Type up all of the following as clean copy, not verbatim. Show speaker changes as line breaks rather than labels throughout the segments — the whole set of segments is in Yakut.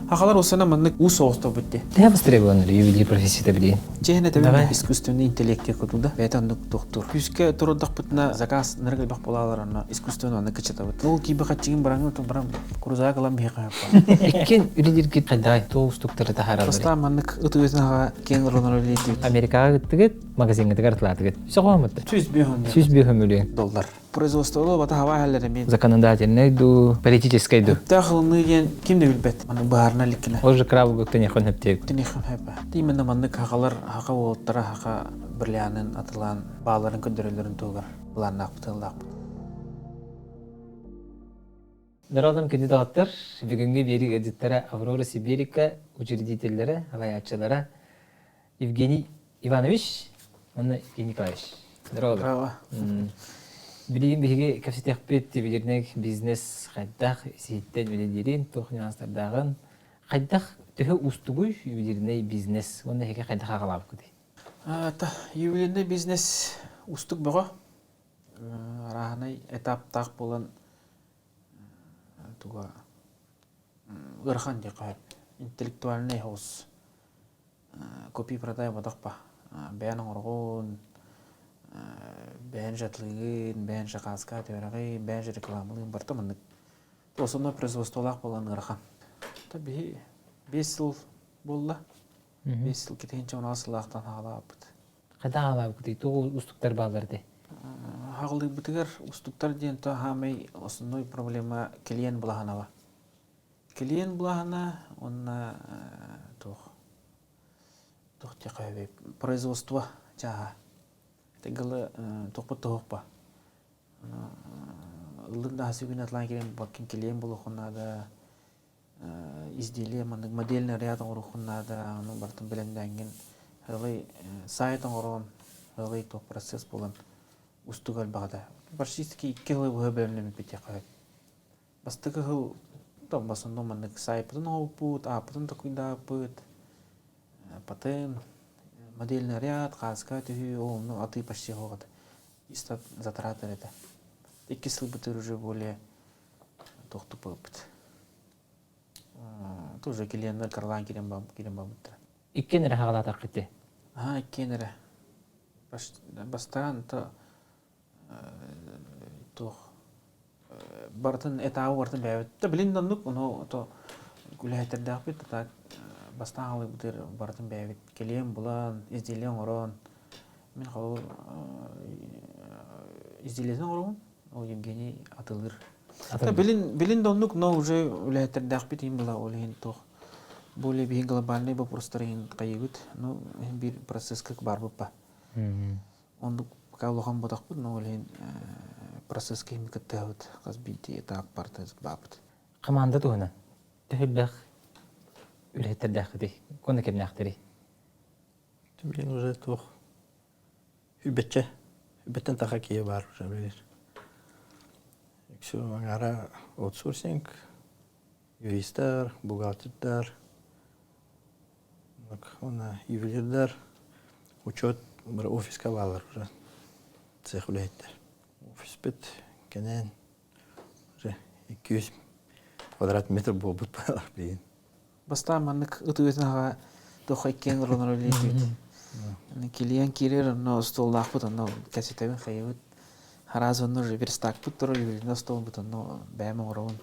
Хахалар усана маннык уу соҕустобут дии.
Төһө востребован ювелир профессията билигин?
Чэһин этэбин искусственный интеллект кутуда. Бэйэтэ оннук тохтуур. Күүскэ турурдахпытына заказ нырык элбэх буолаалар онно искусственно онно кычатабыт. Ол киирбэ хаччыгын бараҥын отон баран крузак ылан биһиэхэ
Иккин үлэлииргит хайдай туох устуктары таһаараллар?
Бастаан маннык ыт уйатын аҕа киэҥ оронор үлэлиирбит.
Америкаҕа ыттыгыт, магазиҥҥытыгар атылаатыгыт. Сөҕөммүт.
105
105 мөлүйүөн.
Доллар. Производстволу бата хаба хэллэр эмиэ.
Законодательный ду, политический ду.
Өптөөх ылыныы диэн ким да билбэт. Аны быһаарына иликкинэ.
Ол же крабы көктөнеххөн хөптиэк.
Тинеххөн хөпө. Именно маннык хахалар, хаха уолаттара хаха бриллианын атылаан бааларын көрдөрөллөрүн туһугар былааннаахпыт ыллаахпыт.
Народом күндү доҕоттор, бүгүҥҥү биэрии ыалдьыттара Аврора Сибирика учредителлэрэ, салайааччылара Евгений Иванович уонна Евгений Николаевич. Здорово.
Браво.
Билигин биһиги кэпсэтиэхпит ювелирнай бизнес хайдах исиһиттэн үлэлиирин, туох нюанстардааҕын, хайдах төһө уустугуй ювелирнай бизнес уонна эһиги хайдах аҕалаабыккытый?
Ювелирнай бизнес уустук бөҕө. Арааһынай этаптаах буолан туга ыарахан диэххэ сөп. Интеллектуальный соҕус купи-продай бодохпа бэйэн оҥоргун, бэйэн жатлыыгын, бэйэн жакааска түөрэҕин, бэйэн же рекламалыын барыта маннык основной производстволаах буолан ыарахан. Биһи 5 сыл буолла. 5 сыл китиһинчэ 16 сылаахтан хаалаабыт.
Хайдах хаалаабыккытый? Туох устуктар бааллар этэй?
Хаалыыбытыгар устуктар диэн то хаамай основной проблема клиент былаһанаба. Клиент былаһана уонна туох туох диэххэ производство чааһа. Тыгылы туохпут туһукпа. Ыллын да сүгүн атлаан киирэн баккин клиент буолуоххун наада изделие маннык модельный ряд оҥоруоххун наада ону барытын бэлэмнээҥҥин ылый сайт оҥорон ылый туох процесс буолан устуга элбэх этэ. Практически 2 сылы быһа бэлэмнэммиппит диэххэ сөп. Бастакы сыл в основном маннык сайпытын оҥорбуппут, ааппытын токуйдаабыппыт, патент, модельный ряд, хааска түһүү, ол онно атыы почти суох этэ. Чисто затраты этэ. Иккис сылбытыгар уже более туохтук буолбут. Тоже клиеннэр кыралаан киирэн барбыттара.
Иккиэн эрэ хаҕалаатаххыт
Аа, иккиэн эрэ. Бастаан то туох барытын этабы барытын бэйэбит да билин да оннук ону то үлэһиттэрдээхпит так бастаан аҕалыыбытыгар барытын бэйэбит кэлиэн булан изделие оҥорон мин холобур изделиетин оҥоробун ол Евгений атылыыр билин билин да оннук но уже үлэһиттэрдээхпит иһин была ол иһин туох более биһин глобальный вопростар иһин хайыыбыт ну биир процесска барбыппа Оннук пока улахан ботахпыт, но ол иһин процесска иһин кыттыһабыт, хас биирдии этап барыта бааппыт.
Команда туһунан төһө элбэх үлэһиттэрдээххитий? Уонна кимнээхтэрий?
Блин, уже туох үбэччэ, үбэттэн таха киһи баар уже билэр. Үксү аҥаара аутсорсинг, юристар, бухгалтердар, Уонна ювелирдар учет бары офиска бааллар уже цех үлэһиттэр. Офиспыт кэнээн уже 200 квадрат метр буолбут баалар билигин.
Бастаан маннык ыт уйатын аҕа туох иккиэн оронор үлэлиирбит. Килиэн киирэр, онно остуоллаахпыт, онно кэпсэтэбин хайыбыт. Араас онно уже верстакпыт турар, ювелирный остуолбут, онно бэйэм оҥоробун.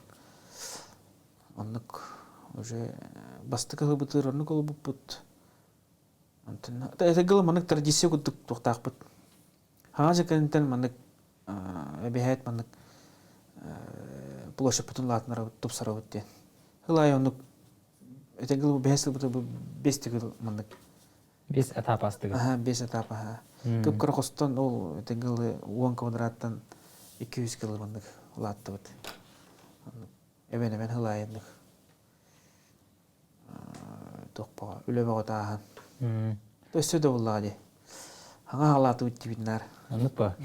Оннук уже бастакы ыһыбытыгар оннук олбуппут. Онтон этэ маннык традиция курдук туохтаахпыт. Хаҥас кэнниттэн маннык эбэһээт маннык площадьпытын улаатынарабыт, тупсарабыт диэн. Сыл аайы оннук этэ бэһис сылбыта бу бес төгүл маннык
Бес этап астыгыт.
Аха, бес этап аха. Кып-кыра хостон ол этэ 10 квадраттан 200 кило маннык улааттыбыт. Эбэн-эбэн һылаайыннык туох бөҕө үлэ бөҕө тааһан. Өссө да буллаҕа дии. Хаҥа халаатыбыт диибит наар.
Оннук ба.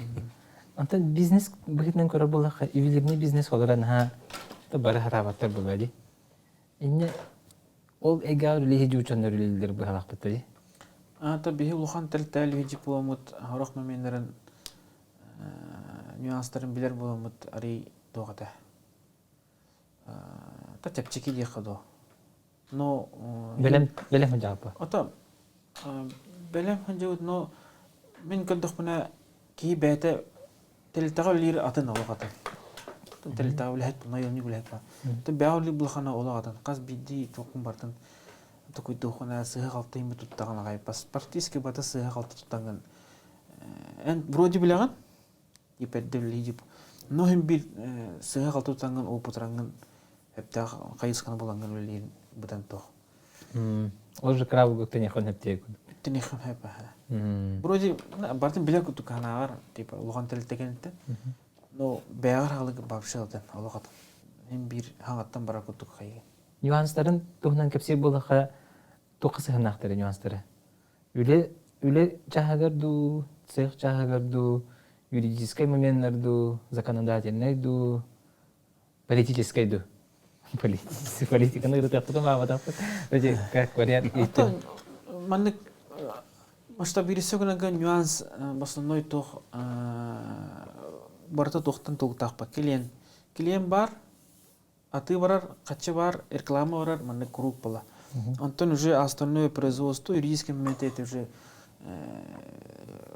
Онтон бизнес быһыытынан көрөр буоллахха, ювелирный бизнес олора наһаа бары хатаабаттар буолуо дии. Инньэ ол эйгэҕэ үлэлиһи дьуучаннар үлэлииллэр быһалаахпыт дии.
Аата биһи улахан тэрилтээл дипломмут сорох моменнарын нюанстарын билэр буоламмыт арый туох этэ. Та чэпчэки диэххэ доо. Но
Бэлэм бэлэм сылдьаҕыт
Ото бэлэм сылдьабыт, но мин көрдөхпүнэ киһи бэйэтэ тэрилтэҕэ үлэлиир атын олох атын. Тэрилтэҕэ үлэһит, наемник үлэһит баар. Бэйэҕэ үлэлиир булахана олох атын. Хас биирдии туоххун барытын токуйдуоххуна сыыһа-халты иһин туттаҕын аҕай. Практически бата сыыһа-халты туттаҥҥын эн вроде билэҕин, типа үлэлии но иһин биир сыыһа-халты туттаҥҥын опытыраҥҥын сөптөөх хайысханы булаҥҥын үлэлиир быдан туох.
Ол же крабы тэнихун хэптиэ
Тэнихун хэп Вроде бартын билэр курдук хаанааҕар типа улахан тэрилтэ кэнниттэн. Но бэйэҕэр хаалык вообще атын олох атын. Һин биир хаҥаттан барар курдук хайыгын.
Нюанстарын туһунан кэпсиир буоллахха туохха сыһыаннаахтара нюанстара? Үлэ үлэ чааһыгар дуу, цех чааһыгар дуу, юридическай моменнар дуу, законодательнай дуу, политическай дуу? Политиканы ырытыахпытын баҕарбатахпыт. Как вариант
Оттон маннык масштабируйся гынарга нюанс в основной туох барыта туохтан тулуктаахпа клиент клиент бар атыы барар хаччы бар реклама барар маннык круг была онтон уже остальное производство юридический моменты это уже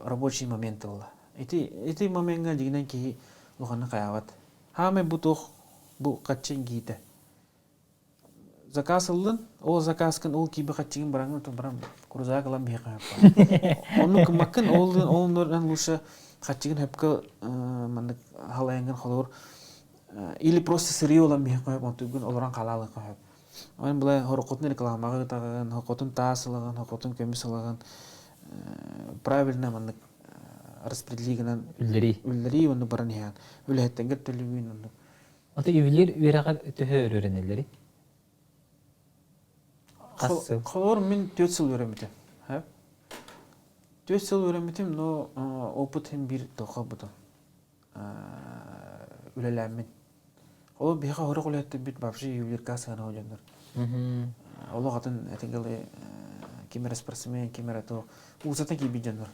рабочий моменты была ити ити момеҥҥа дьиҥинэн киһи улаханнык хайаабат Хаамай бу туох бу хаччын киитэ. Заказ ыллын, ол заказкын ол кииби хаччыгын бараҥын баран крузак ылан биһиэхэ Онну кыммаккын ол ол лучше хаччыгын хөпкө маннык халайаҥҥын холобур или просто сырье ылан биһиэхэ хөп онтугун олорон халаалыахха хөп. Онон была хорохотун рекламаҕа ытаҕын, хокотун таас ылаҕын, хокотун көмүс ылаҕын правильно маннык распределии гынан
үллэрии
үллэрии оннук баран иһэҕин үлэһиттэргэр төлүүгүн оннук
Ото ювелир үөрэҕэр төһө өр үөрэнэллэрий? Хас сыл?
Холобур мин 4 сыл үөрэммитим. 4 сыл үөрэммитим, но опыт иһин биир тоқо бутум. Үлэлээммин. Ол биһиэхэ хорох үлэһиттэрбит вообще ювелирка сыана дьоннор. Олох атын этигалы ким эрэ спортсмен, ким эрэ то уусата киирбит дьоннор.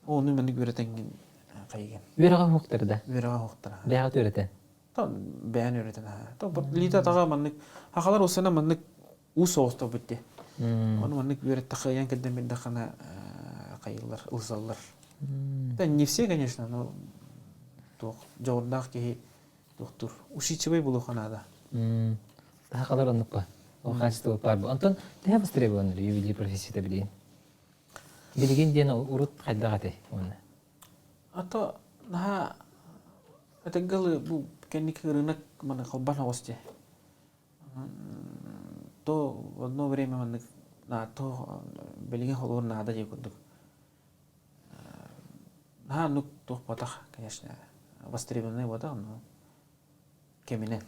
Ону маннык үөрэтэҥҥин хайыгын.
Үөрэҕэ уһуктар да?
Үөрэҕэ уһуктар.
Бэйэҕэ үөрэтэн?
То бэйэн үөрэтэн аха. То лита таға маннык хахалар усана маннык уу соҕустобут дии. Ону маннык үөрэттэххэ ыйан кэлдэн бирдэххинэ хайыллар, ылсаллар. Да не все, конечно, но туох дьоҕурдаах киһи туохтур. Усидчивый буолуохха наада.
Сахалар оннук ба. Ол качество бар. Онтон төһө востребован ювелир профессията билигин? Билигин диэн урут хайдах этэй уонна?
А то наһаа этэггалы бу кэнники рынок маны холбан оҕус дии. То в одно время маннык то билигин холобур наада дии курдук. Наһаа оннук туох буотах, конечно, востребованный буотах, но кэминэн.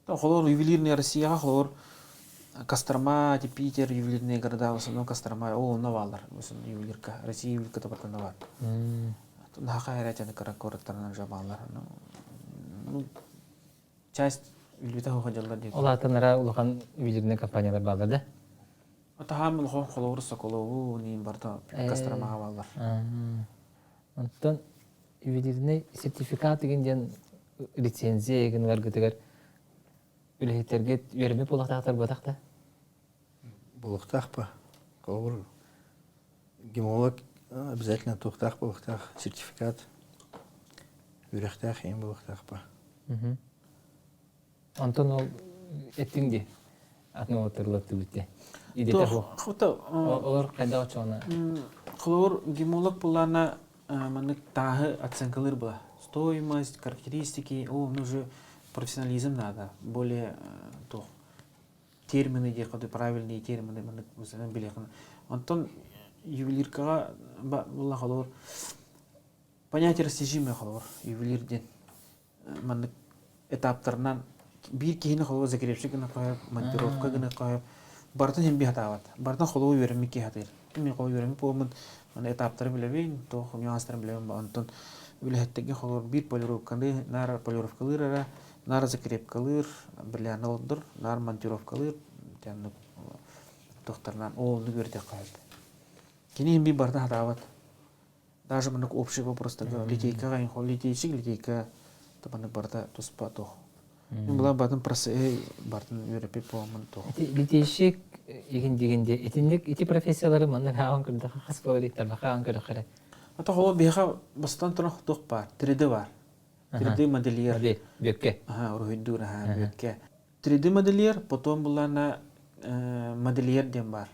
Холобур, ювелирный Россияҕа холобур Кострома, Питер ювелирные города, в основном Кострома, ол онно бааллар, ювелирка, Россия ювелирката барытында баар. Наһаа эрэ кыра куораттарынан уже бааллар. Ну, часть үлбүтэ хоһо дьаллар диэн.
Ол аатанара улахан ювелирный компаниялар бааллар да?
Атаһаам улахан холобур Соколову ниин барыта Костромаҕа бааллар.
Онтон ювелирный сертификат деген диэн лицензия егин ыларгытыгар үлэһиттэргэ үөрэммит буолуохтаахтар буотах да?
Буолуохтаах па. Холобур гемолог обязательно туохтаах буолуохтаах сертификат үөрэхтээх иһин буолуохтаах па.
Онтон ол эттиҥ дии атын уолаттар дии. Идэтэ суох. Олор хайдах оччоҕуна?
Холобур, гемолог буллаана маннык тааһы оценкалыыр была. Стоимость, характеристики, о, ну уже профессионализм надо, более туох термины диэххэ правильные термины маннык билиэххин. Онтон ювелиркаҕа буолла холобур понятие растяжимое холобур ювелир диэн маннык этаптарынан биир киһини холобур закрепщик гына қойып монтировка гына қойып барытын иһин хатаабат барытын холобур үөрэммит киһи хатыыр мин холобур үөрэммит буоламмын маны этаптары билэбин туох нюанстарын билэбин онтон үлэһиттэргэ холобур биир полировканы наар полировкалыыр эрэ наар закрепкалыыр бриллианы олордор наар монтировкалыыр туохтарынан ооннук үөрэтиэххэ сөп кини иһин биир барытын хатаабат даже маннык общий вопростарга литейкаҕа литейщик литейка маннык барыта туспа туох. Мин була батын процесс бартын үөрэппит буоламмын туох.
Ити литейщик игин дигин де итинник ити профессиялары манна хаан көрдөхө хас буолар хаан көрөхөрө.
Ата холо биһиэхэ бастан туран туох баар 3D баар. 3D модельер.
Модель бүөккэ.
Аха, уруһуйдуур аха бүөккэ. 3D модельер, потом булана модельер диэн баар.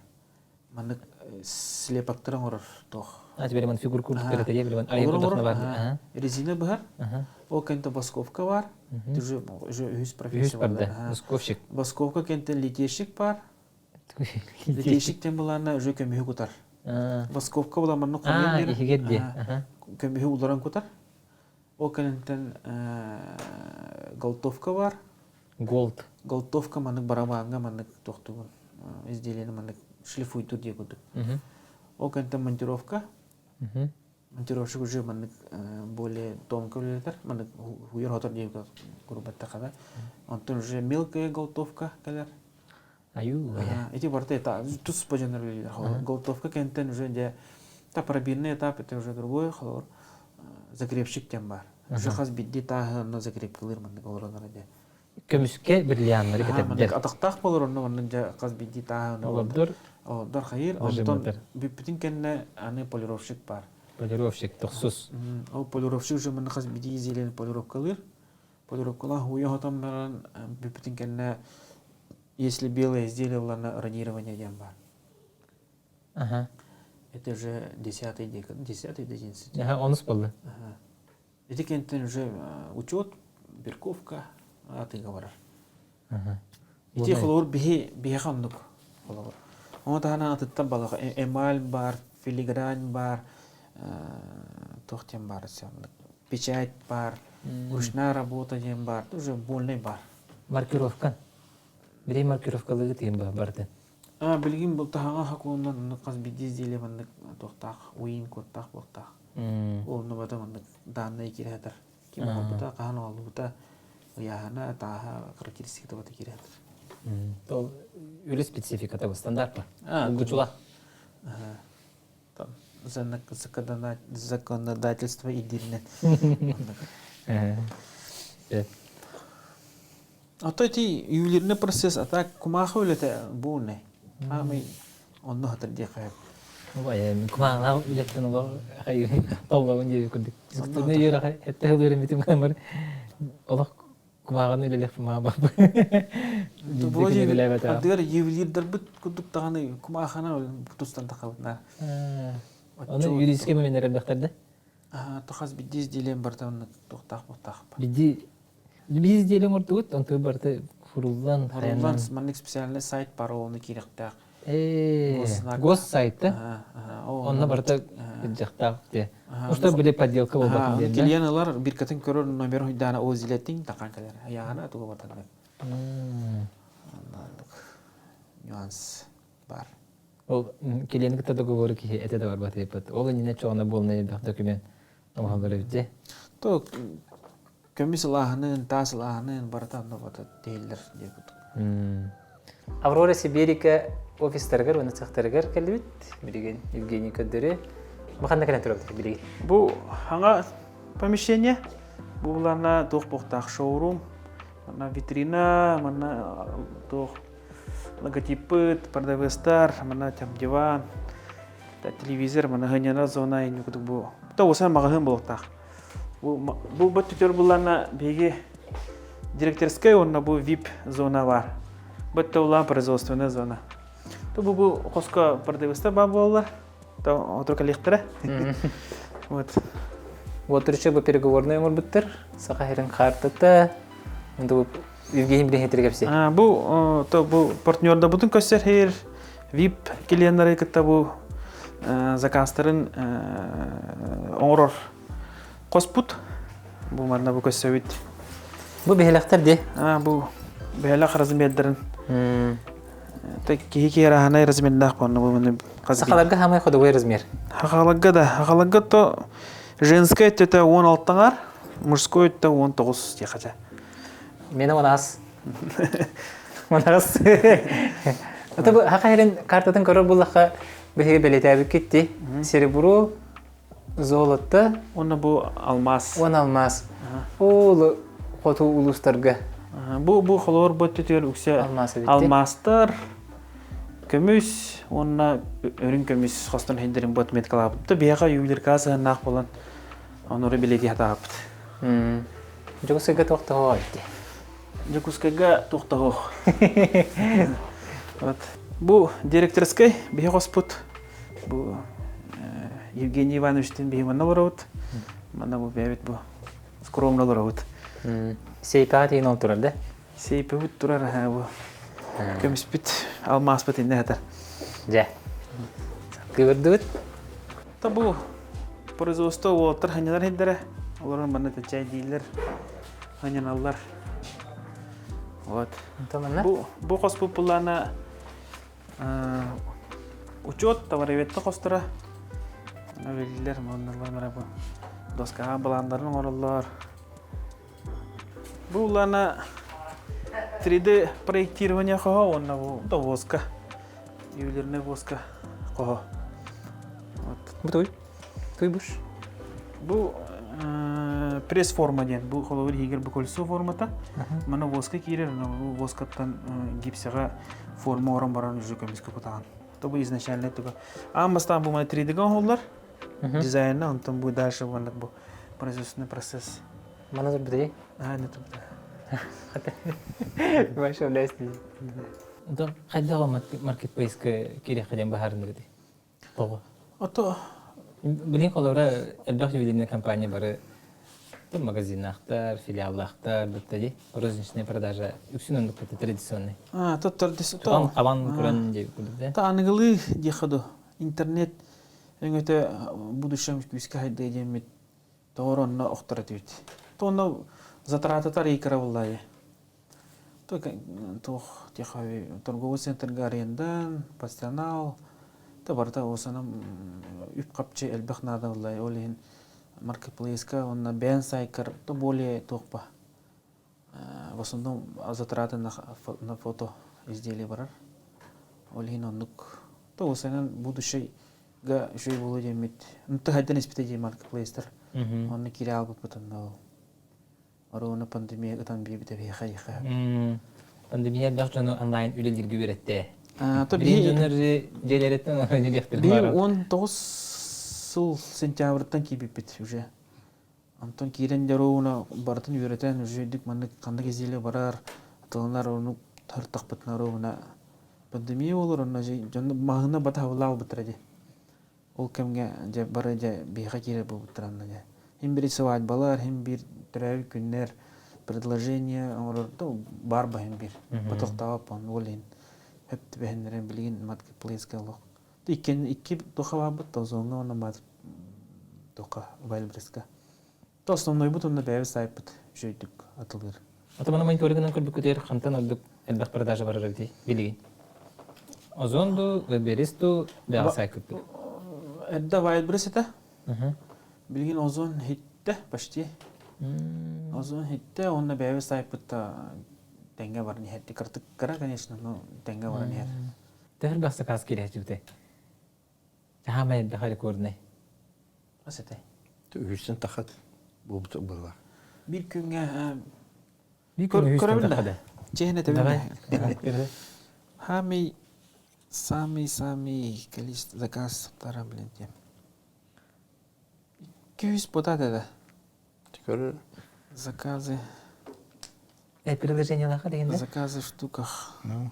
Маннык слепоктары оҥорор туох.
А теперь ман фигур курдук көрөтө билбен ай курдук бар.
Резина быһар. Ол кэнтэ босковка бар. Уже уже үһүс профессия бар.
Босковщик.
Босковка кэнтэ литейщик бар. Литейщик тем булана уже көмүһү кутар. Босковка була манны
хомуйан
берер. Көмүһү уларан кутар. Ол кэнниттэн голтовка бар.
Голд.
Голтовка маннык барабааҥҥа маннык тохтугун изделиени маннык шлифуйдур диye курдук. Ол кэнниттэн монтировка. Монтировщик уже маннык более тонко үлэлэтэр, маннык хуйар хотор диye курбаттахана. Онтон уже мелкая голтовка кэлэр.
Аю.
Эти барыта это туспа дьоннор үлэлиир. Голтовка кэнниттэн уже дьэ та пробирный этап это уже другой холор закрепщик диэн баар. Уже хас биирдии тааһы онно закрепкалыыр маннык олоронор дьэ.
Көмүскэ бриллианнары кэтэрдэр.
Атахтаах болор онно маннык дьэ хас биирдии тааһы онно
олордор.
Олордор хайыр. Онтон бүппүтүн кэннэ аны полировщик баар.
Полировщик тохсус.
Ол полировщик уже маннык хас биирдии изделиени полировкалыыр. Полировкалаах уйа хотон баран бүппүтүн кэннэ если белое изделие ыллана ронирование диэн баар.
Ага.
Это уже десятый десятый одиннадцатый.
Ага, онус буолла.
Ага. Ити кэнниттэн уже учет, бирковка атыыга барар.
Ага.
Ити холобур биһи биһиэхэ оннук холобур. Ону таһынан атыттан балаҕа эмаль баар, филигрань баар, туох диэн баар печать баар, ручная работа диэн баар, уже больный баар.
Маркировка. Билигин маркировкалыгы тыын барытын.
А, билигин бұл таһаҕа хакууннан оннук хас биирдии изделие маннык туохтаах, уйун куоттаах буолтаах. Ол онно маннык дааннай киирэ сытар. Ким оҥорбута, хаһан оҥоһуллубута, ыйааһына, тааһа, характеристиката бата киирэ сытар.
Ол үлэ спецификата бу стандарт па? Булгучула.
Там законодательство идиринен. Ото ити ювелирный процесс, а так кумаахы үлэтэ бу не. Аамай онно хатыр диэхэ.
Кумаалаах үлэттэн олох толлобун диэби курдук. Түнэ үөрэхэ этте хылыырым битим гамар олох кумааҕыны үлэлиэх маа
Ардыгар ювелирдарбыт курдук даҕаны кумаахана тустан тахабытна.
Оны юридический момент элбэхтэр да?
Тохас бидди изделием барта онно туохтаах буохтаах.
Бидди Биз изделием ордугут, онту барты хуруллан
Хуруллан маннык специальный сайт бар ону киирэхтээх.
Гос сайта. Онно барыта ыдьахтаах те. Ушта били подделка болбатын диэн.
Клиент ылар биркатын көрөр номер хуйдаана ол изилеттиң такан кэлэр. Аяғана туга бартан. Нюанс бар.
Ол клиенти кытта договору киһи этэ да барбат эппит. Ол иннинэ чоҕуна буолна элбэх документ оҥоһуллар эбит
То көмүс ылааһынын, таас ылааһынын барыта онно бата тиһиллэр диye курдук.
Аврора Сибирика офистарыгар уонна цехтарыгар кэлбит. Билигин Евгений көрдөрү. Бу ханна кэлэн турабыт билигин?
Бу хаҥа помещение. Бу булана туох буохтаах шоурум, манна витрина, манна туох логотиппыт, продавецтар, манна там диван, телевизор, манна хынньанар зона инни курдук бу. Та усан маҕаһыын буолуохтаах. Бу бу бөттүтөр булларна биһиги директорскай уонна бу VIP зона бар. Бөттө улаан производственная зона. То бу бу хоско продавецтар бар буоллар. То отур кэлиэхтэрэ. Вот.
Уотурча бу переговорный оҥорбуттар. Саха сирин хаартата. Бу Евгений билин кэпсиэ.
Бу то бу партнердабытын көссөр хейр VIP клиеннары кытта бу заказтарын оҥорор хоспут. Бу манна бу көссөбүт.
Бу биһилэхтэр дии.
Бу биһилэх размердарын. Киһи киһи раһанай размердаах буонна бу маны
Сахаларга хамай ходовой размер.
Сахаларга да, сахаларга то женская өттөтө 16 мужской өттө 19 диэхэ.
Мені манаас. Манаас. Ата бу хака херин картатын көрөр буллахха биһиги бэлиэтээбиккит дии. Серебро, золото,
Уонна бу алмаз.
уон алмаз. Ол хоту улуустарга.
Бу бу холобур бу өттүтүгэр үксэ алмаастар, көмүс уонна үрүҥ көмүс хостон иһиндэрин бу отметкалаабыт. Биһиэхэ ювелиркаҕа сыһыаннаах буолан онору билиэтии хатаабыт.
Дьокуускайга туох да суох эбит.
Дьокуускайга туох да суох. Вот. Бу директорскай биһи хоспут. Бу Евгений Ивановичтын биһи манна олоробут. Манна бу бэйэбит бу скромно олоробут.
Сейпаҕа тиийэн ол турар да?
Сейпэбит турар аһа бу. Көмүспүт, алмааспыт иннэ сытар.
Дьэ. Кыырдыбыт.
Та бу производство уолаттар ханньанар хиндэрэ. Олорон манна чай дииллэр, ханньаналлар. Вот. Бу бу хоспут буллаана учет товароведта хостора үлэлииллэр манналар бу доскаҕа былааннарын оҥороллор. Бу улаана 3D проектирование хоһо уонна бу да воска ювелирная воска хоһо.
Вот. Бу туй? Туй буш?
Бу пресс-форма диэн. Бу холобур иһигэр бу кольцо формата. Мана воска киирэр, бу воскаттан гипсэҕэ форма оҥорон баран уже көмүскэ кутаҕын. То бу изначально туга. Аан бастаан бу мана 3D-га оҥоһуллар. Дизайна, онтон бу дальше маннык бу производственный процесс.
Мана турбутай?
Аа, не турбута.
Ваша власть. Онтон хайдах маркетплейска киириэххэ диэн быһаарынныгыт? Тоҕо?
Ото
Билин холобура элбэх ювелирная компания бары магазиннаахтар, филиаллаахтар бытта розничная продажа үксүн оннук традиционный.
А, то
традиционный. Хабан көрөн диye курдук да.
Та аныгылыы диэхэ ду. Интернет өҥөтө будущем күүскэ хайдыа диэммит тоҕор онно охтор этибит. То онно затрататар икра буллайы. Туох торговый центрга арендан, персонал, та барыта осанам үп-хапчы элбэх наада буллай. Ол иһин маркетплейска уонна бэйэн сайкар то более туохпа в основном затраты на, на фото изделия барар. Ол иһин оннук то осанан будущий га үчүгэй буолуо диэммит. Нты хайдан испитэ дии маркетплейстер. Онно киирэ албыппыт онно ол. Оруона пандемия ытан биэрбитэ биһиэхэ иэхэ.
Пандемия элбэх дьону онлайн үлэлииргэ үөрэттэ.
То
Билигин дьоннор дьиэлэриттэн үлэлиэхтэрин
биһи
баҕарар.
19 сыл сентябрьтан киирбиппит уже. Онтон киирэн дьоруона барытын үөрэтэн уже үрдүк маннык ханнык изделие барар, тылынар ону тартахпытына оруона пандемия болор онно дьон маһына батаһабыла албыттара дии. Ол кэмҥэ дьэ бары дьэ биһиэхэ киирэр буолбуттаранна дьэ. Хим биир свадьбалар, хим биир төрөөбүт күннэр, предложение оҥорор да баар баһын биир. Потохтооппун ол иһин хөп түбэһиннэрэн билигин маркетплейска олох. Икки икки туха баарбыт Озоҥҥа уонна туха Вайлдберриска. То основнойбут уонна бэйэбит сайтпыт үчүгэйдик атылыыр.
Ото маны мониторингынан көрбүккүтүгэр хантан ордук элбэх продажа барар эбитий билигин? Озон дуу, Веберис дуу, бэҕэ сайтпыт дуу?
Эрдэ Wildberries этэ. Билигин Озон хиттэ почти. Озон хиттэ уонна бэйэбит сайтпыт тэҥҥэ баран иһэр. Кыртык кыра, конечно, но тэҥҥэ баран иһэр.
Төһө элбэх сакаас киирээччибитэй? Саамай элбэх рекорднай.
Хас этэй?
Үһүстэн тахат буолбут быһыылаах.
Биир күҥҥэ
Биир күҥҥэ үһүстэн
көрөбүн
таха
да.
да.
Чиэһинэ этэбин
Давай.
да. Самый самый самый количество заказ тара блин тем. 200 потат это.
Көрөр.
Заказы.
Э, приложениелаха деген да?
Заказы в штуках.
Ну.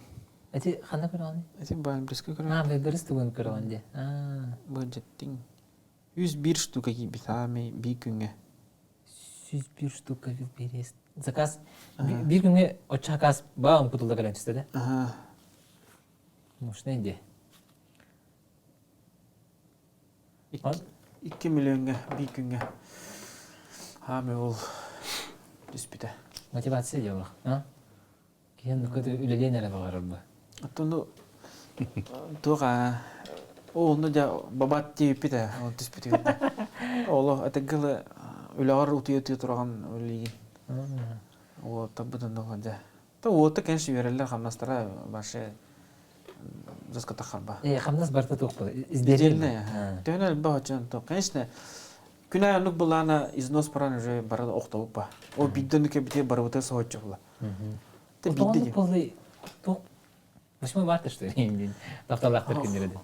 Эти ханна көрөҕүн?
Эти Вайлдберрискэ көрөҕүн.
Аа, Вайлдберрис тугун көрөҕүн дии. Аа.
Быдьаттыҥ. 101 штука киирбит аамай биир күҥҥэ.
101 штука Вайлдберрис. Заказ биир күҥҥэ оччо заказ баам кутулла кэлэн түстэ да?
Аха.
Мощный дии.
2 миллиоҥҥа биир күҥҥэ хаамай ол түспүтэ.
Мотивация диэх, а? Киһи оннукка үлэлиэн эрэ баҕарар бу.
Оттон туох аа ону дьэ бабат диэбиппит ээ ол түспүтүгэр Олох этиггылы үлэҕэр утуйа-утуйа тураҕын үлэлиигин. Уоттарбыт онно дьэ. То уотта конечно үөрэллэр хамнастара вообще жестко тахарба.
Э, хамнас барыта туох буолар?
Издельная. Төһөн элбэх очон то. Конечно, Күн аайы оннук былаана износ баран уже бары охтобуппа. Ол биирдэ оннук кэлбитигэр барыбыта соһуччу була. Те биирдэ
Оннук буолла туох 8 марта что ли тапталлаахтар күннэрэ дии.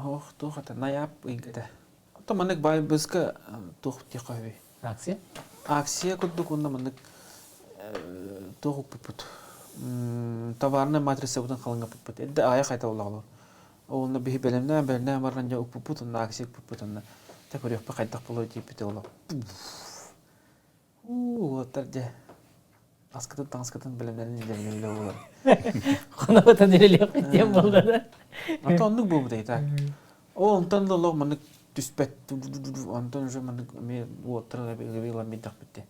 Ох, туох это наяп ыйгата. Ото маннык байбыска туох диэххэ сөбүй?
Акция?
Акция курдук уонна маннык туох укпуппут. Товарная матрицабытын халыҥаппыппыт. Эрдэ аайа хайта буоллаҕа Онно биһи бэлэмнээн бэлэмнээн баран дьэ укпуппут онно акция укпуппут онно дьэ көрүөхпүт хайдах буолуой диэбит олох уу уоттар дьэ аскытын таҥаскытын бэлэмнэнин илдьэринэн буолар
Хоноботон үлэлиэхпит диэн буолла да.
Ата оннук буолбут эй так. Ол онтон да олох маннык түспэт онтон уже маннык эмиэ уоттар ылан биэрдэхпит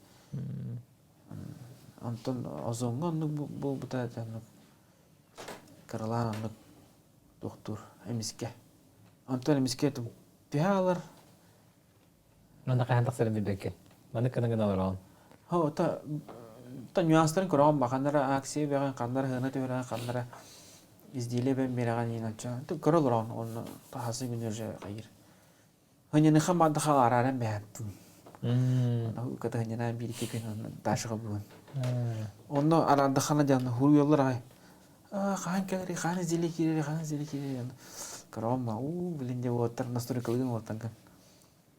Онтон озоҥҥо оннук буолбута оннук кыралаан оннук туохтуур эмискэ. Онтон эмискэ түһэ алар.
Манна хаһан тахсарын билбэккин. Маннык гына гына олороҕун.
Хо та та нюанстарын көрөҕүн ба ханнара акция бэҕин ханнара хына түһэрэн ханнара изделие бэн биэрэҕин иин оччо көрө олороҕун онно тахасы күнү уже хайыр. Хыньаныха маддаха арааран бэһэттим. Ката хыньанаан биир-икки күн онно Дашаҕа бүгүн. Онно араардаххана дьаана хуруйаллар аҕай. Хаан кэлэри, хаан изделие киирэри, хаан изделие киирэри. Корома, уу, блин, дьэ уоттар настройкалыгын уоттаргын.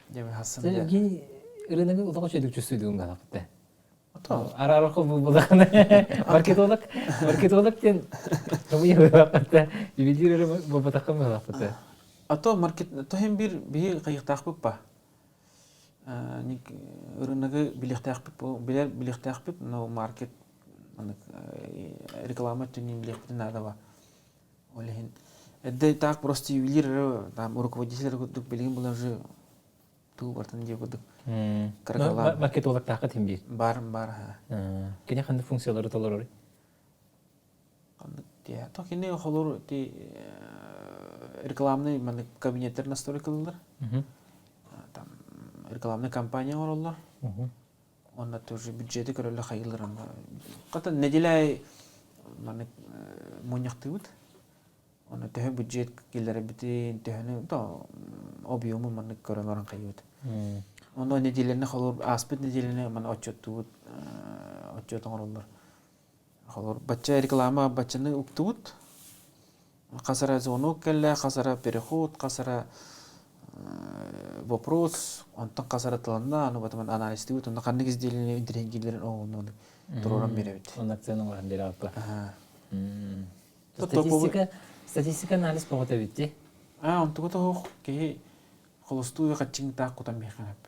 Дьэ, хассан дьэ.
Евгений рыногы улахан үчүгэй чувствуйдугун галаппыта. Араарар булбулахына маркетолог маркетолог диэн хомуйа ювелир эрэ буолбатахха быһалаахпыта.
А то маркет то хем бир биһи хайыктаахпыт па. Рыногы билиэхтээхпит билэр билиэхтээхпит но маркет реклама өттүнэн билиэхпитин наада ба. Ол иһин эрдэ таах просто ювелир там руководитель курдук билигин була уже Туу бартын диэ курдук.
Кыракалаан. Маркетологтаахха тим биир.
Бар, бар.
Кини ханнык функциялары толорор?
Ханнык диэ. То кини холор ти рекламный маннык кабинеттер настройкалылар. Там рекламный кампания оҥороллор. Онно тоже бюджеты көрөллө хайылар. Хата неделя маннык мунньахтыыбыт. Ону төһө бюджет киллэрэрбитин, төһөнү то объему маннык көрөн баран хайыбыт. Ону нэдиэлэни холобур ааспыт нэдиэлэни маны отчуоттуубут, отчуот оҥороллор. Холобур бачча реклама баччаны уктубут. Хас эрэ звонок кэллэ, хас эрэ переход, хас эрэ вопрос, онтон хас эрэ тыланна, аны потом анализтыыбыт, онно ханнык изделиени интэриэһиргииллэрин оҥоһуннугун туруоран биэрэбит.
Онно акцент оҥорон биэрэбит. Статистика, статистика анализ боҕото эбит дии.
Аа, онтугута суох киһи холостуу хаччыҥ таах кутан биһиэхэ сөп.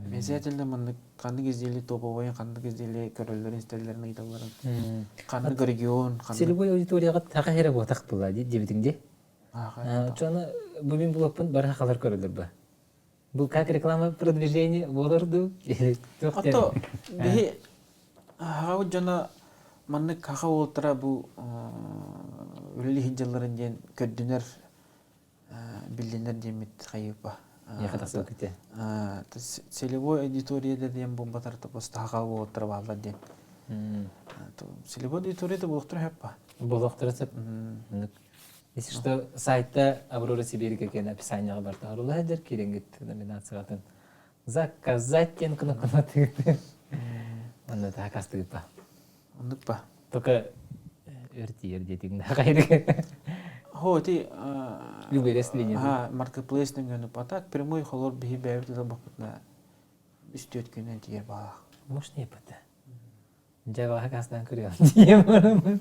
Обязательно маннык ханнык изделие топовой, ханнык изделие көрөллөрүн, истэллэрин, ыйыталларын. Ханнык регион, ханнык...
Целевой аудиторияҕа таха эрэ буотах була дии диэбитиҥ дии. Чону бу мин булуоппун бары хахалар көрөллөр ба. Бу как реклама продвижение буолар дуу?
Ото биһи аҕабыт дьоно маннык хаха уолтара бу үлэлии сылдьалларын диэн көрдүнэр биллинэр диэммит хайыыпа. Целевой аудитория да диэн буолбатар просто хаха уолаттара бааллар диэн. Целевой аудитория да буолуохтара сөп ба?
Буолуохтара сөп. Если что, сайтта Аврора Сибирика киэн описанияҕа барта орула сылдьар киирэҥҥит номинациятын заказать диэн кнопканы тыгыт. Онно таакастыгыт ба.
Оннук ба.
Только өр тиийэр диэтиҥ хайры.
Хо ти
Люберес линия.
Ага, маркетплейс нөҥүөнү а так прямой холор биһи бэйэбит ылбаппытына үс-түөрт күнүнэн тиийэр баалаах.
Может не ПТ. Дьэ баҕа кастаан көрүөм диэм бараммын.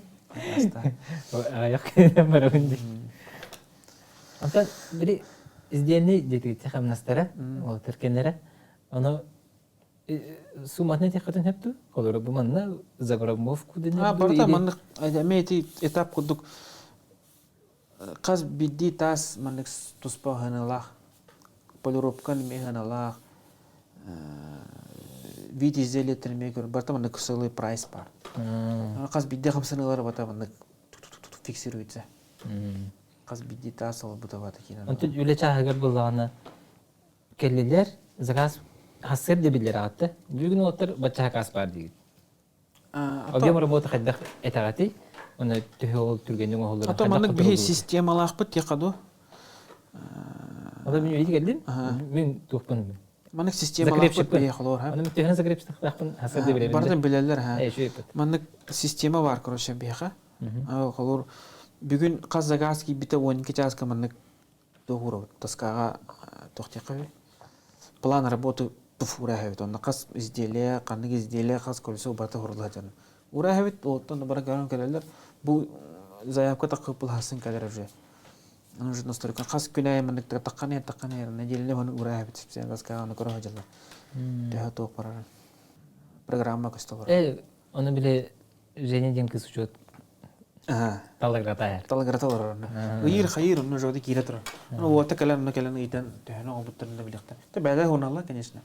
Аҕыйах күнүнэн барабын дии. Онтон били издиэнни диэтигит хамнастара, ол тэркэннэрэ. Ону сумматын этиэххитин сөп дуу? Холобура бу манна загромовку дэнэр
А, барыта маннык эмиэ ити этап курдук Хас биирдии таас маннык туспа ыһаныылаах, полировка эмиэ ыһаныылаах, вид изделиеттэн эмиэ көр барыта маннык сылый прайс баар. Хас биирдии хамсаныылара барыта маннык фиксируется. Хас биирдии таас олорбута барыта киирэн.
Онтон үлэ чааһыгар буоллаҕына кэллилэр, заказ хассыар да биллэр аҕатта. Бүгүн уолаттар бачча заказ баар диигит. Объем работы хайдах этэҕэтий? Уонна төһө ол түргэнник оҥоһулларын
А то маннык биһи системалаахпыт диэххэ дуу.
Ото мин үйдү кэллим. Мин туохпун.
Маннык системалаахпыт биһиэхэ холоор
ха. Аны төһөн закрепщиктаахпын хасырды билэбин.
Барытын билэллэр ха. Маннык система бар короче биһиэхэ. Холоор бүгүн хас заказ киирбитэ 12 чааска маннык туох тоскаҕа туох план работы туф ураһабит онно хас изделие ханнык изделие хас колесо барыта хурулла дьон ураһабит оттон бары көрөн кэлэллэр бу заявка таххыппылаһасын кэлэр уже нужно настолько хас күн аайы маннык таххан иһэр таххан иһэр нэдиэлэни ону ураһабит специально доскаҕа ону көрө сылдьаллар төһө туох барарын программа көстө олорор
э ону били Женя диэн кыыс учуот талыгырата
Талыгырата олорор онно. Ыйыр хайыр онно жоды киирэ турар. Ону уота кэлэн онно кэлэн ыйтан төһөнү оҥорбуттарын да билиэхтэр. Тэ бэйэлэр уналлар, конечно.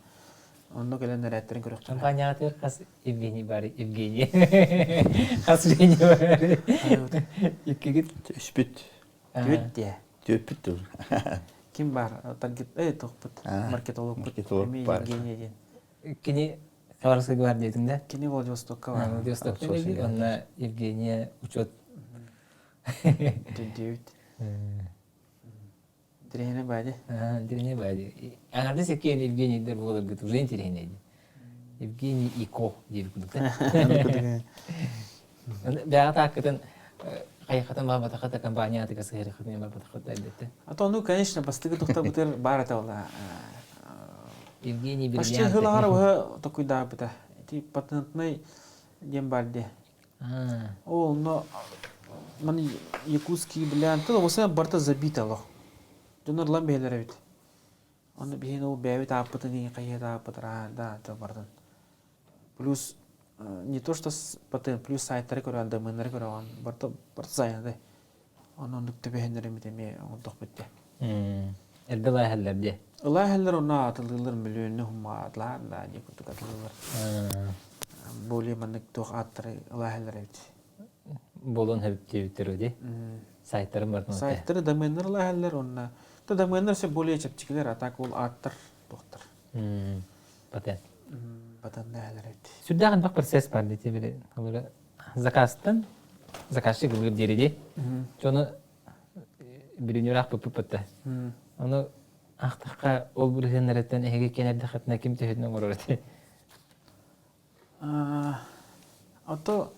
Онно кэлэн эрээттерин көрүөхтэр.
Компаниятыгар хас Евгений бар Евгений. Хас Евгений бар. Иккигит.
Үспүт.
Түөт диэ.
Түөппүт тыл.
Ким бар? Таргет, э, тохпут. Маркетолог. Евгений диэн.
Кини Хабаровскай гвардиятын да?
Кини Владивостокка бар.
Владивостокка Онно Евгения учет.
Түнтүбүт. Интириэһинэй бади.
Интириэһинэй бади. Аҥардас иккиэн Евгенийдэр буоларгыт уже интириэһинэй Евгений Ико диэбит курдук да. Бэҕэ тааккытын хайахатын баабатахата компания атыга сыһырыхатын барбатахата элбэтте.
А то ну конечно бастыгы тухтабытыр бар это была.
Евгений
Почти
Бриллианты.
хылаҕар уһа токуйдаабыта. Ити патентный диэн бар дии. Ол но маны якутский бриллианты оса барта забито олох. Дьоннор ылан биһэлэр эбит. Оны биһин ол бэйэбит ааппытын иин хайыат ааппыт да бардын. Плюс не то что патент, плюс сайттары көрөҕүн, доменнары көрөҕүн, барыта барыта сайынады. Онон оннук түбэһиннэриммит эмиэ оҥордохпут дии.
Эрдэ ылааһаллар дии.
Ылааһаллар онно атылыылар миллионны хумма атлаан да дии курдук атылыылар. Более маннык туох ааттары ылааһаллар эбит.
Буолуон сөп диэбиттэр дии. Сайттарын барытын
Сайттары доменнар ылааһаллар онно. То доменнар все более чэпчэкилэр, а так ол ааттар туохтар.
Патент.
Патент дэһэлэр эбит.
Сүрдээх элбэх процесс бар дии били олору заказтан заказчик ылыыр диэри дии. Дьону бүрүнүрэх быппыппытта. Ону ахтахха ол бырыһыаннарыттан эһиги кэнэрдэххитинэ ким төһөтүн оҥорор этэй?
Ото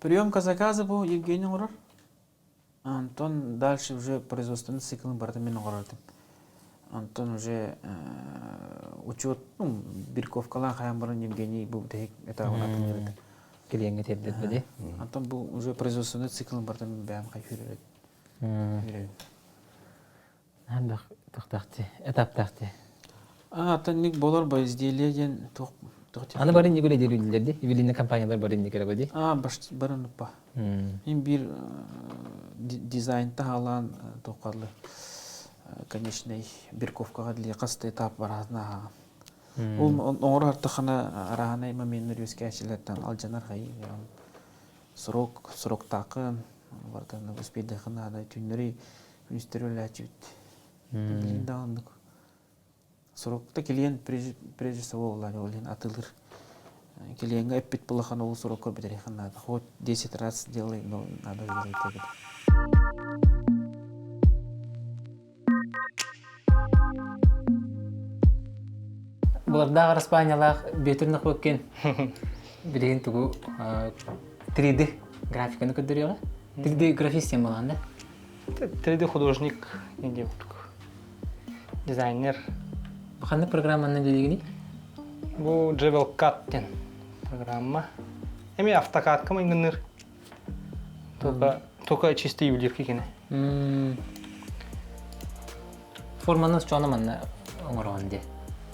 приемка заказа бу Евгений оҥорор. Онтон дальше уже производственный циклын барытын мин оҥорор этим. Онтон уже учет, ну, бирковкалаан хайан баран Евгений бу бүтэһик этабын атылыыр этим.
Клиеҥҥэ тиэрдэрбэ дии.
Онтон бу уже производственный циклын барытын мин бэйэм хайыыр этим.
Элбэх тохтаахти, этаптаахти.
А, ник болор бо изделие диэн туох
Аны бары инник үлэлиир ди, ювелирный компаниялар бары инник эрэ ди.
А, бары нуппа. Мин биир дизайн таһалаан туоххаллы конечный бирковкаҕа дили хас да этап бараһына аһаҕан. Ол оҥоро артахана араһанай моменнар үөскээчилэртэн алдьанар хайы срок сроктаакын бартан успейдахын наада түннэри күнүстэри үлээчибит. Билин да оннук. Сорокта клиент прежде всего ол иһин атылыр. Клиеҥҥа эппит булахан ол сорокко бүтэриэххин наада. Хоть 10 раз делай, но надо сделать это.
Булардаах Араспаанньалаах Бүөтүр Нохуоккин билигин тугу 3D графиканы көрдөрүөҕэ. 3D графист диэн буолаҕын да?
3D художник не диэн курдук. Дизайнер.
Ханнык программанан үлэлиигиний?
Бу JavelCAD диэн программа. Эми автокадка майгынныыр. Только, только чистый ювелирки кини.
Форманы чоно манна оҥороҕун дии.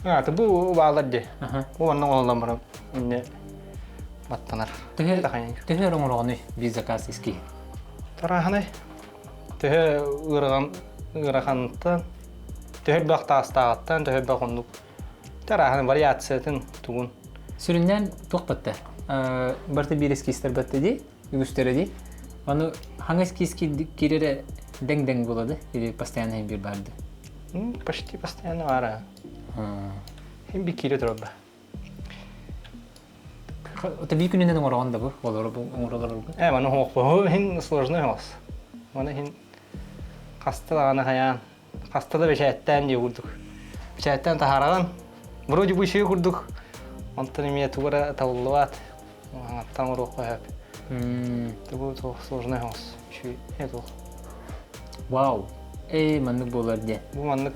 А, бу баалар дии. Бу манна оҥоһуллан баран инне баттанар.
Төһө оҥороҕунуй биир заказ иски?
Тарааһынай. Төһө ыарахан ыарахантан, төһө элбэх таастааҕыттан, төһө элбэх оннук тарааһын вариациятын тугун.
Сүрүннээн туох батта? Барыта биир эскизтэр батта дии, үгүстэрэ дии. Ону хаҥа эскиз киирэрэ дэҥ-дэҥ буолады или постоянно биир баарды?
Почти постоянно баара. Хин би киирэ турар ба.
Это биир күнүнэн оҥороҕун да бу олору оҥоролорго?
Э, маны оҥоһуохпун иһин сложный оҥос. Маны иһин хаста даҕаны хайаан, хаста да бэчээттээн дии курдук. Бэчээттээн таһаараҕын. Вроде бы үчүгэй курдук, онтон эмиэ тугу эрэ табыллыбат, аҥаттан оҥоруохха сөп. Тугу туох сложный оҥос, үчүгэй ээ туох.
Вау! Эй, маннык буолар диэн.
Бу маннык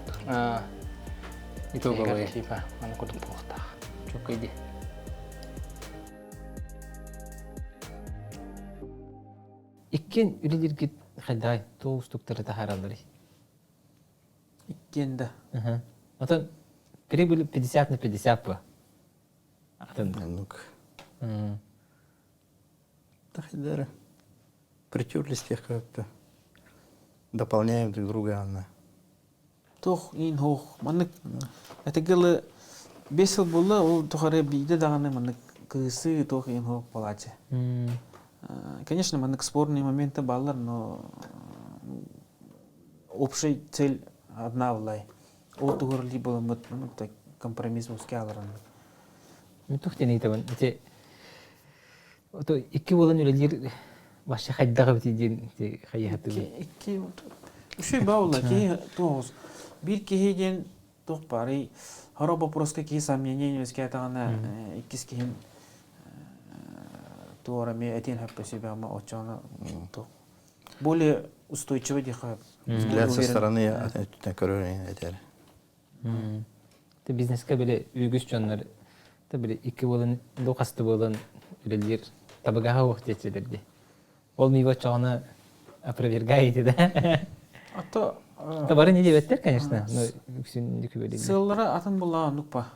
итоговый.
Типа, маннык курдук буолуохтаах.
Чоккай дии. Иккиэн үлэлииргит хайдаҕай? Туох уустуктары таһааралларый?
Иккиэн да.
Отон прибыль 50 на 50 по. Атын.
Оннук. Тахидара. Притерлись тех как-то. Дополняем друг друга анна.
Туох иин хуох маннык этигылы 5 сыл буолла ол тухары биирдэ даҕаны маннык кыысы туох иин хуох буолааччы. Конечно, маннык спорные моменты бааллар, но общая цель одна была. Ол тугур ли буламмыт компромисс узкий аларан.
Мен тух диэн ыйытабын. Ити ото икки буолан үлэлиир вообще хайдах эбитий диэн ити хайыһатыбын.
Икки үчүгэй баалла киһи туох биир киһи диэн туох баарый хоро вопроска киһи сомнение үөскээтэҕинэ иккис киһин туора эмиэ этиэн сөпкө сүбэҕэ оччоҕуна туох более устойчивый диэххэ
Взгляд со стороны өттүнэн көрөр этэр.
Ты бизнеске били үгүс дьоннор ты били икки буолан ду хасты буолан үлэлиир табыгаһа уох диэччилэр дии. Ол миво оччоҕуна опровергаете да?
А то
Бары не диэбэттэр, конечно, но үксүн күбэлииллэр.
Сыаллара атын булаа оннук па.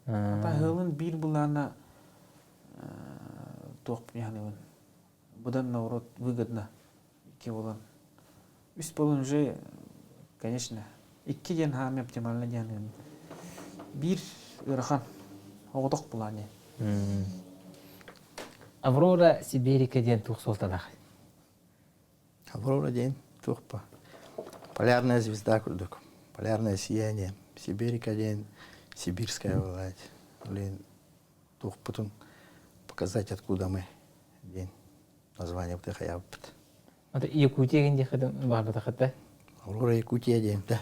Ата ыһылын биир булаана туох яханыбын быдан наоборот выгодно икки буолан үс буолан уже конечно икки диэн хаами оптимально диэн биир ыарахан оҕотох булаани
Аврора Сибирика диэн туох суолталаах?
Аврора диэн туох па? Полярная звезда курдук. Полярное сияние. Сибирика диэн сибирская бывает. Блин, туохпутун показать, откуда мы диэн название хайаабыппыт.
Ата Якутия диэн диэххэ баарбатахата.
Аврора Якутия диэн да.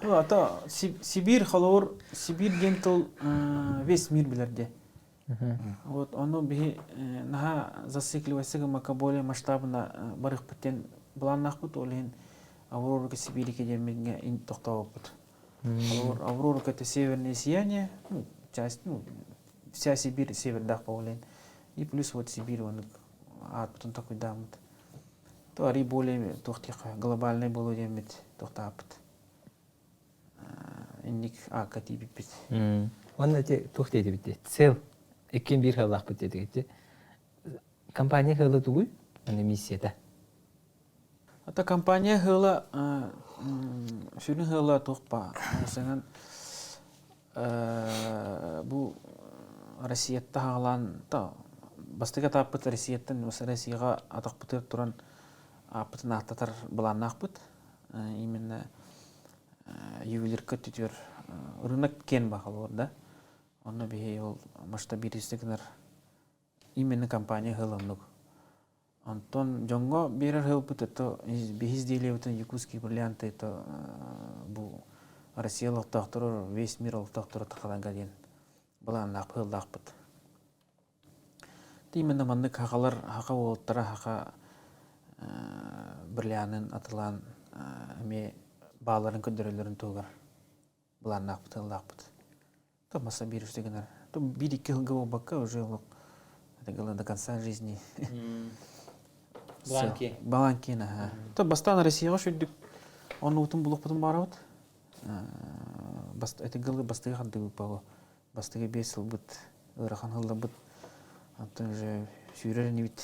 Ата Сибирь холобур Сибирь диэн тыл весь мир билэр диэ. Вот ону биһи наһаа зацикливайся гыммакка более масштабно барыахпыт диэн былааннаахпыт ол иһин Аврора Сибирика диэммиҥҥэ тохтообуппут. Аврора это северное сияние, ну, часть, ну, вся Сибирь севердаах буолан. И плюс вот Сибирь он аатпытын такуйдааммыт. То ари более туох глобальный болу диэммит тохтааппыт. Инник аакка тиийбиппит.
Уонна ити туох диэтибит Цел иккин биир хыллаахпыт диэтигит Компания хыла тугуй? Аны миссията.
Ата компания хыла сүрүн хыла туох ба сынан бу Россиятта хаалаан та бастакы этаппыт Россияттан Россияҕа атахпытыгар туран ааппытын ааттатар былааннаахпыт. Именно ювелирка өттүтүгэр рынок киэн баҕалар да. Онно биһи ол масштабиристик гынар именно компания хыланнук. Онтон дьоҥҥо биэрэр сылбыт это биһи изделиебытын якутские бриллианты это бу Россия олохтоохторо весь мир олохтоохторо тахаланга диэн былааннаах сыллаахпыт. Именно маннык хахалар хаха уолаттара хаха бриллианын атылаан эмиэ бааларын көрдөрөллөрүн туһугар былааннаахпыт сыллаахпыт. То масса биир үстэ гынар. То биир-икки сылга буолбакка уже олох это было до конца жизни.
Баланки.
Баланки, аха. То бастаан Россияҕа сүрдүк оннугутун булуохпутун баарабыт. Это гылы бастыгы хардыбыт баҕа. Бастыгы 5 сылбыт ыарахан сылларбыт. Онтон уже сүүрэр инибит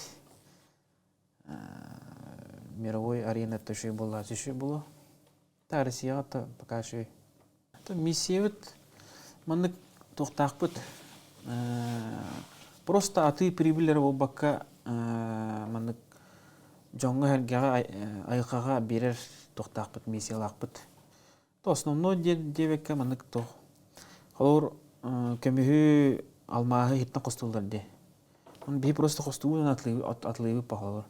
мировой арена төшөй буолла төшөй буолуо. Та Россияҕа то пока үчүгэй. Миссиябыт маннык туохтаахпыт просто атыы прибыль эрэ буолбакка маннык дьоҥҥо-сэргэҕэ айылҕаҕа биэрэр туохтаахпыт миссиялаахпыт. То основной диэбэккэ маннык туох холобур көмүһү алмааһы иһиттэн хостууллар дии. Ону биһи просто хостуубут атылыыбыт холобур.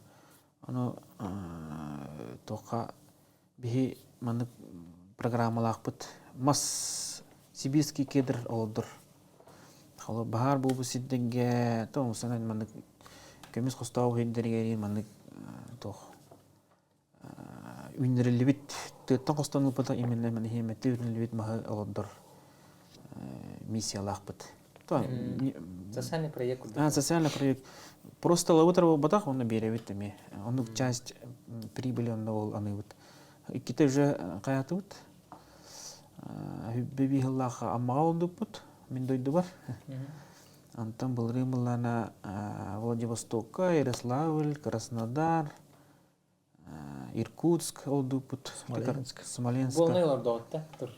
Ону туохха биһи маннык программалаахпыт мас. Сибирский кедр олордор. Холо баһаар буолбут сирдэргэ тоҥусанан маннык көмүс хостоох сирдэригэр маннык туох үүннэриллибит тыаттан хостон ылбата именно маны хиэмэтти үүннэриллибит маһы олордор миссиялаахпыт.
Социальный проект.
Социальный проект. Просто лабытар буолбатах, онно биэрэбит эмиэ. Оннук часть прибыли онно ол аныыбыт. Иккитэ уже хайатыбыт. Хүббэ биһыллаах Аммаҕа олдуппут, мин дойдубар. Антон былырыын былаана Владивостокка, Ярославль, Краснодар, Иркутск олдуппут.
Смоленск.
Смоленск.
Буолнай олордоҕутта тур.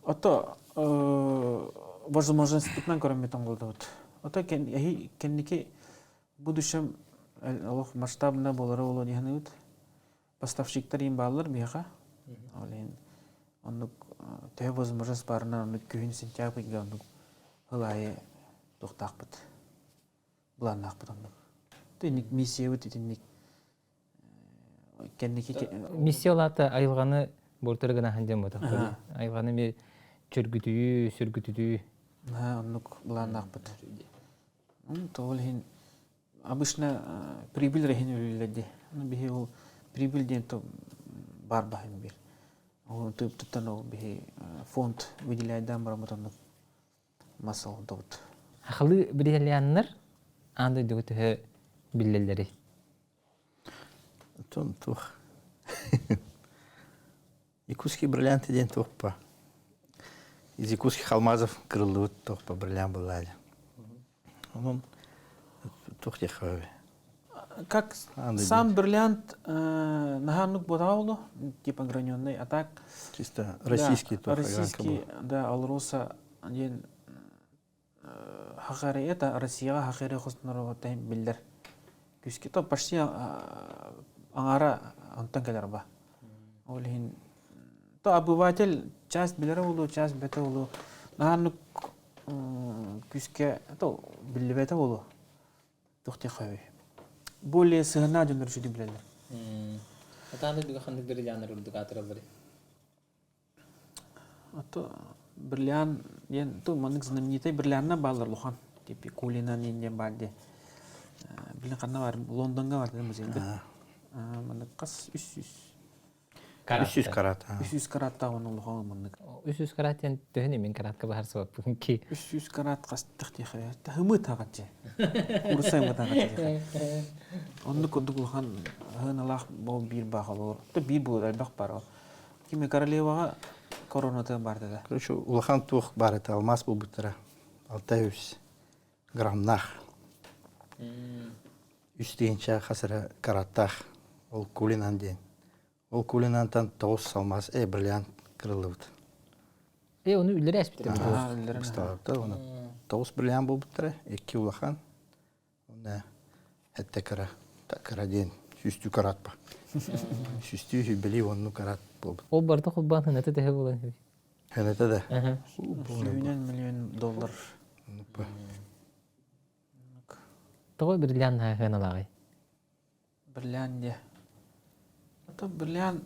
Ото возможностьтан көрөммүт оҥолдобут. Ото кэнники будущем олох масштабно болара боло диһаныбыт. Поставщиктар им бааллар биһиэхэ. Ол иһин оннук төһө возможность баарынан оннук күһүн сентябрьга оннук ыл аайы туохтаахпыт. Былааннаахпыт оннук. Итинник миссиябыт итинник кэнники
Миссия улаата айылҕаны буортары гына сылдьан буотах. Айылҕаны ми чөргүтүү, сүргүтүтүү.
Оннук былааннаахпыт. Тоҕо иһин обычно прибыль иһин үлэлииллэр дии. Биһи ол прибыль диэн то баар баһын биир. Ол тыыптыттан ол биһи фонд выделяйдаан бараммыт оннук мас олордобут.
Сахалыы бриллианнар аан дойдуга төһө биллэллэрий?
Оттон туох Якутские бриллианты диэн туохпа из якутских алмазов кырыллыбыт туохпа бриллиант буолла Онон туох диэххэ
Как сам бриллиант наһааннык буотаҕа болу, типа граненный, а так
чисто российский
да, российский, да, Алроса диэн хахари это Россияҕа хахари хоснорого биллэр күүскэ то почти аҥара онтон кэлэр ба. Ол иһин то обыватель часть билэрэ буолуо, часть бэтэ буолуо. Наһааннык күүскэ то биллибэтэ буолуо. Туох диэххэ Более сыһына дьоннор үчүгэй билэллэр.
Атааны бигэ ханнык бриллианнар үрдүк аатыралларый?
Ото бриллиант диэн ту маннык знаменитай бриллианна бааллар улахан. Типа Кулина диэн баар дии. Билин ханна бар? Лондонга бар музейга. Маннык хас 300
300 карат.
300 караттаах уонна улахан маннык.
300 карат диэн төһөн имин каратка баһар сыбаппын ки.
300 карат хастах диэхэ. Таһымы тагаччы. Курсай тагаччы. Оннук курдук улахан хыналаах бол биир баах олор. То биир буолар элбэх бар. Кими королеваҕа коронатын бар да.
Короче, улахан туох бар это алмаз булбуттара. 600 граммнаах. Үс тыһыынча хас эрэ караттаах. Ол Кулинан диэн. Ол Кулинантан тоҕус алмаас, э, бриллиант кырыллыбыт.
Э, ону үллэрэ эспиттэр.
Бысталабыта. Оны тоҕус бриллиант буолбуттара. Икки улахан. Онно этте кыра. Кыра диэн сүүстүү карат ба. Сүүстүү сүүбэлии онну карат буолбут.
Ол барыта холбоон хыната төһө буолан үһү?
Хыната да.
Сүүнэн миллион доллар.
Тоҕо бриллиант хыаналааҕый?
Бриллиант диэ. Ото бриллиант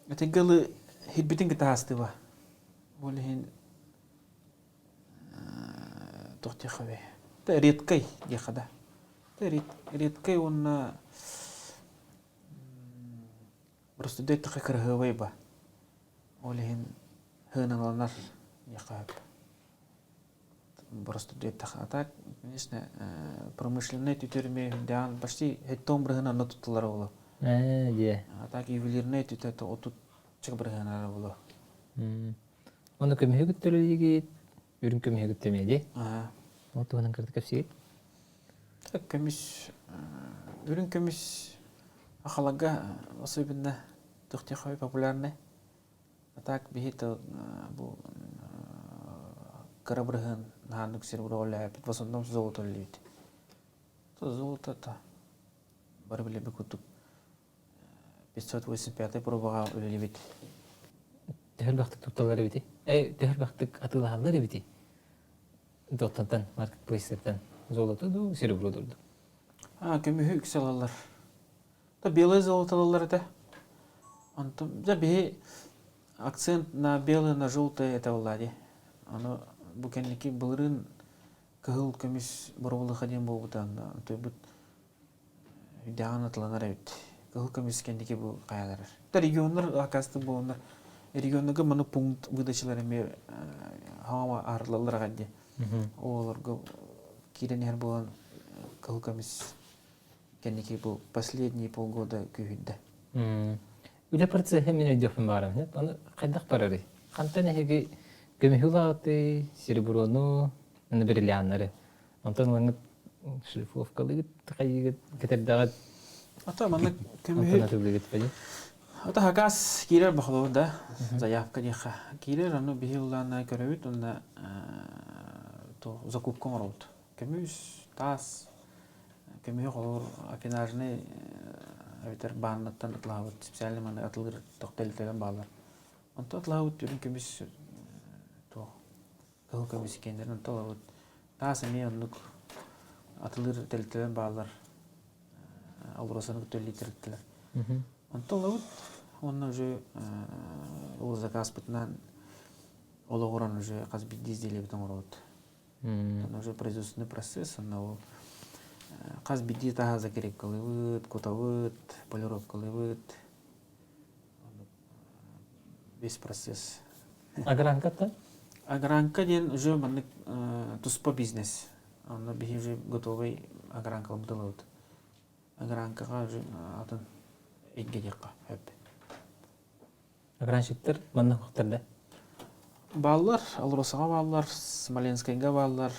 этигэ ылы хирбитин кытта аастыба. Ол иһин туох диэххэ Это редкай диэххэ да. Это редкай уонна просто дөйтэхэ кыраһыабай ба. Ол иһин хыаналанар диэххэ сөп. Просто диэтэххэ, а так, конечно, промышленнай түтөрүмэ үрдээн почти хэттон бырыһын анна туттулар боло.
Ээ, дьэ.
А так ювелирнай түтэ то отут чык бырыһынара боло.
Оны көмүһү күттөрүлүгит, үрүҥ көмүһү күттөмэ дии.
Аа.
Ол туһунан кырдык кэпсиир.
Көмүс, үрүҥ көмүс ахалага особенно тухтихой популярный. А так биһи бу кыра бырыһыан наһааннык сир үлэлээбит в основном золото үлэлиибит. Золото то бары билэбит курдук 585 пробаҕа үлэлиибит.
Төһө элбэхтик тутталлар эбитий? Э, төһө элбэхтик атыылаһаллар эбитий? Доттантан, маркетплейстертэн золото дуу, серебро дуу?
А, көмүһү үксэ ылаллар. То белое золото ылаллар этэ. Онтон дьэ биһи акцент на белое, на желтое это была дии. Аны бу кэнники былырыын кыһыл көмүс боробулуха диэн буолбута онно тойбут үрдээҕин атыланар эбит. Кыһыл көмүс кэнники бу хайаларар. Регионнар акаастык буоланнар регионнарга маны пункт выдачалар эмиэ хаама арылаллар аҕай дии. Олорго киирэн иһэр буолан кыһыл көмүс кэнники бу последние полгода күүһүрдэ.
Үлэ процеһа мин өйдүөхпүн баҕарабын. Аны хайдах барарый? Хантан эһиги көмүһү ылаҕытый, сереброну, аны бриллианнары. Онтон ылаҥҥыт шлифовкалыгыт, хайыыгыт, кэтэрдэҕит.
Ата маннык көмүһү
атылыгыт били.
Ата хакас киирэр бохолор да заявка диэхэ. Киирэр ону биһи ыллаана көрөбүт уонна закупка оҥоробут. Көмүс, таас, көмүһү холобур афинажный эбэтэр бааннаттан атылаабыт специальный маны атылыыр тохтелителен баалар. Онтон атылаабыт үрүҥ көмүс туох кыһыл көмүс киэннэрин онто ылабыт. Таас эмиэ оннук атылыыр тэрилтэлэр бааллар. Алросаны кытта тэрилтэлэр. Онто ылабыт уонна уже ол заказпытынан олоҕуран уже хас биирдии изделиебит оҥоробут. Онно уже производственный процесс, онно ол хас биирдии таһа закрепкалыыбыт, кутабыт, полировкалыыбыт. Весь процесс.
Огранка-то?
Огранка диэн уже маннык туспа бизнес. Онно биһи уже готовый огранкаларбыт ылабыт. Огранкаҕа уже атын эйгэ диэххэ сөп.
Огранщиктар манна хуктар да?
Бааллар, Алросаҕа бааллар, Смоленскайга бааллар,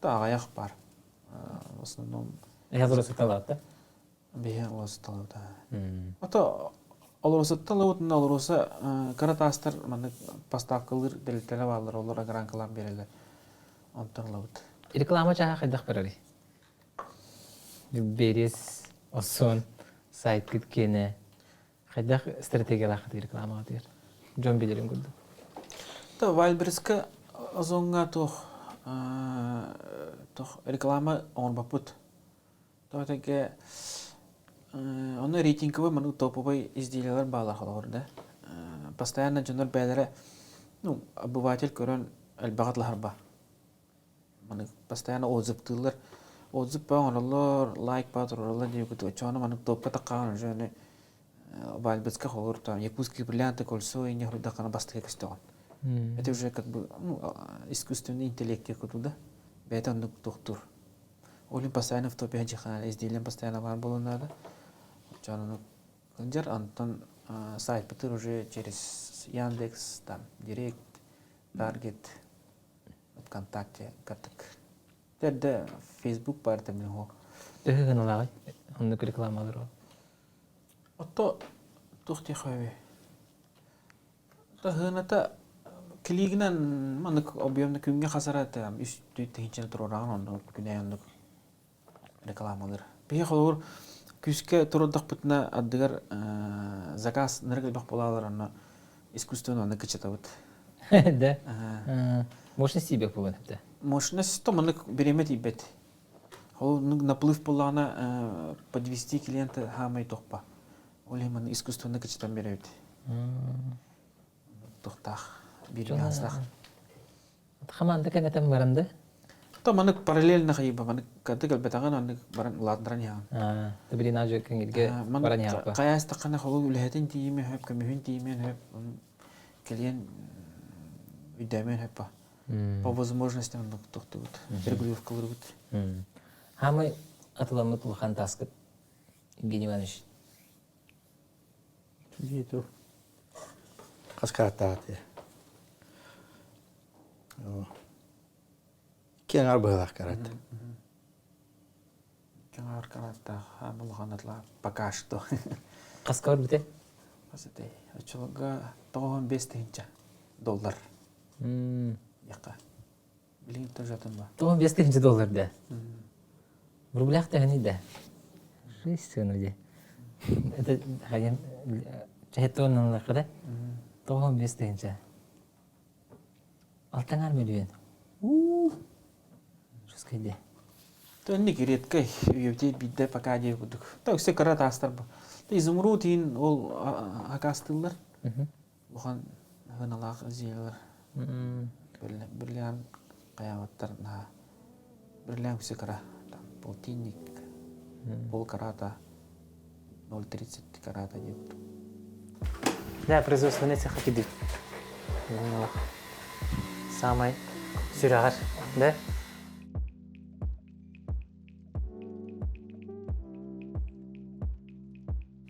да аҕыйах баар. В основном...
Эһэ Алросаттан ылаат да?
Биһи Алросаттан ылабыт. Ото Алросаттан ылабыт, уонна Алроса кыра таастар маннык поставкалыыр тэрилтэлэр бааллар, олор огранкалаан биэрэллэр. Онтон ылабыт.
Реклама чааһа хайдах барарый? Берес, Осон, сайткыт киэнэ Хайдах стратегиялааххытый рекламаҕытыгар? Дьон билэрин курдук.
То Вайлдберрискэ Озоҥҥа туох туох реклама оҥорбоппут. Тоҕо тэгэ ону рейтинговый маннык топовый изделиелар баалар холобур да. Постоянно дьоннор бэйэлэрэ ну обыватель көрөн элбэҕи атлаһарба. Маны постоянно отзывтыыллар. Отзыв па оҥороллор, лайк па турараллар диэбиккит оччоҕуна маннык топка таххаҕын уже аны Вальбецка холобур там якутские бриллианты кольцо и не хоруйдаххына бастакы көстөҕүн. Это уже как бы ну, искусственный интеллект курдук да. Бэйэтэ оннук туохтуур. Ол иһин постоянно в топе дьиэхэ изделием постоянно баар буолуон наада. Оччоҕуна сылдьар, онтон сайтпытыр уже через Яндекс, там, Директ, Таргет ВКонтакте каттык. Эрдэ Facebook баар этэ мин
Төһө гыналааҕый? Оннук рекламалар ол.
Отто туох диэхэ Таһыыната клигинэн маннык объемна күҥҥэ хасара үс тыһыынчаны туруораҕын онно күнэ оннук рекламалыыр. Биһи холобур күүскэ турурдахпытына ардыгар заказ нырык элбэх буолаалар онно искусственно онно кычатабыт.
Да. Мощность тиийбэт буолан эбитэ.
Мощность то маннык бириэмэ тиийбэт. Ол наплыв буоллаҕына подвести клиента хаамай тохпа. Ол иһин маннык искусственно кычатан биэрэбит. Туохтаах биир нюанстаах.
Хамаанда кэҥэтэн баран да?
То маннык параллельно хайыба маннык кырдык кэлбэтэҕин оннук баран улаатыннаран иһэҕин.
Ты блин кэҥиргэ баран иһэҕин.
Хайаастаххына холу үлэһитин тиийимиэн сөп, көмүһүн тиийимиэн сөп, кэлиэн өйдөөмүөн сөп по возможности оннук тохтубут, регулировкаларбыт.
Хаамай атыламмыт улахан таскыт Евгений Иванович.
Хас караттаах Киэҥ ар быһыылаах карат.
Киэҥ ар караттаах улахан атла пока что.
Хаска барбытай?
Хас этэй? Оччолорго 95 тыһыынча доллар. Яка. Билигин тоже атын ба.
95 тыһыынча доллар да? В рублях төһөнүй да? Жизнь сыана дии. Это хайан чэһэттуонналлахха да? 95 тыһыынча. Алтаҥар мөлүйүөн. Уу! Жесткай дии.
Төннүк редкай үйэбитигэр биирдэ пока диэ курдук. Та өссө кыра таастар бу. Изумруд иин ол акаастыыллар. Улахан хыналаах зиялар. Бриллиант хайаабаттар наһаа. Бриллиант үксэ кыра. Там полтинник, пол карата, 0,30 карата диэбит.
Да, производственный цеха кидит. Самай сүрэҕэр, да?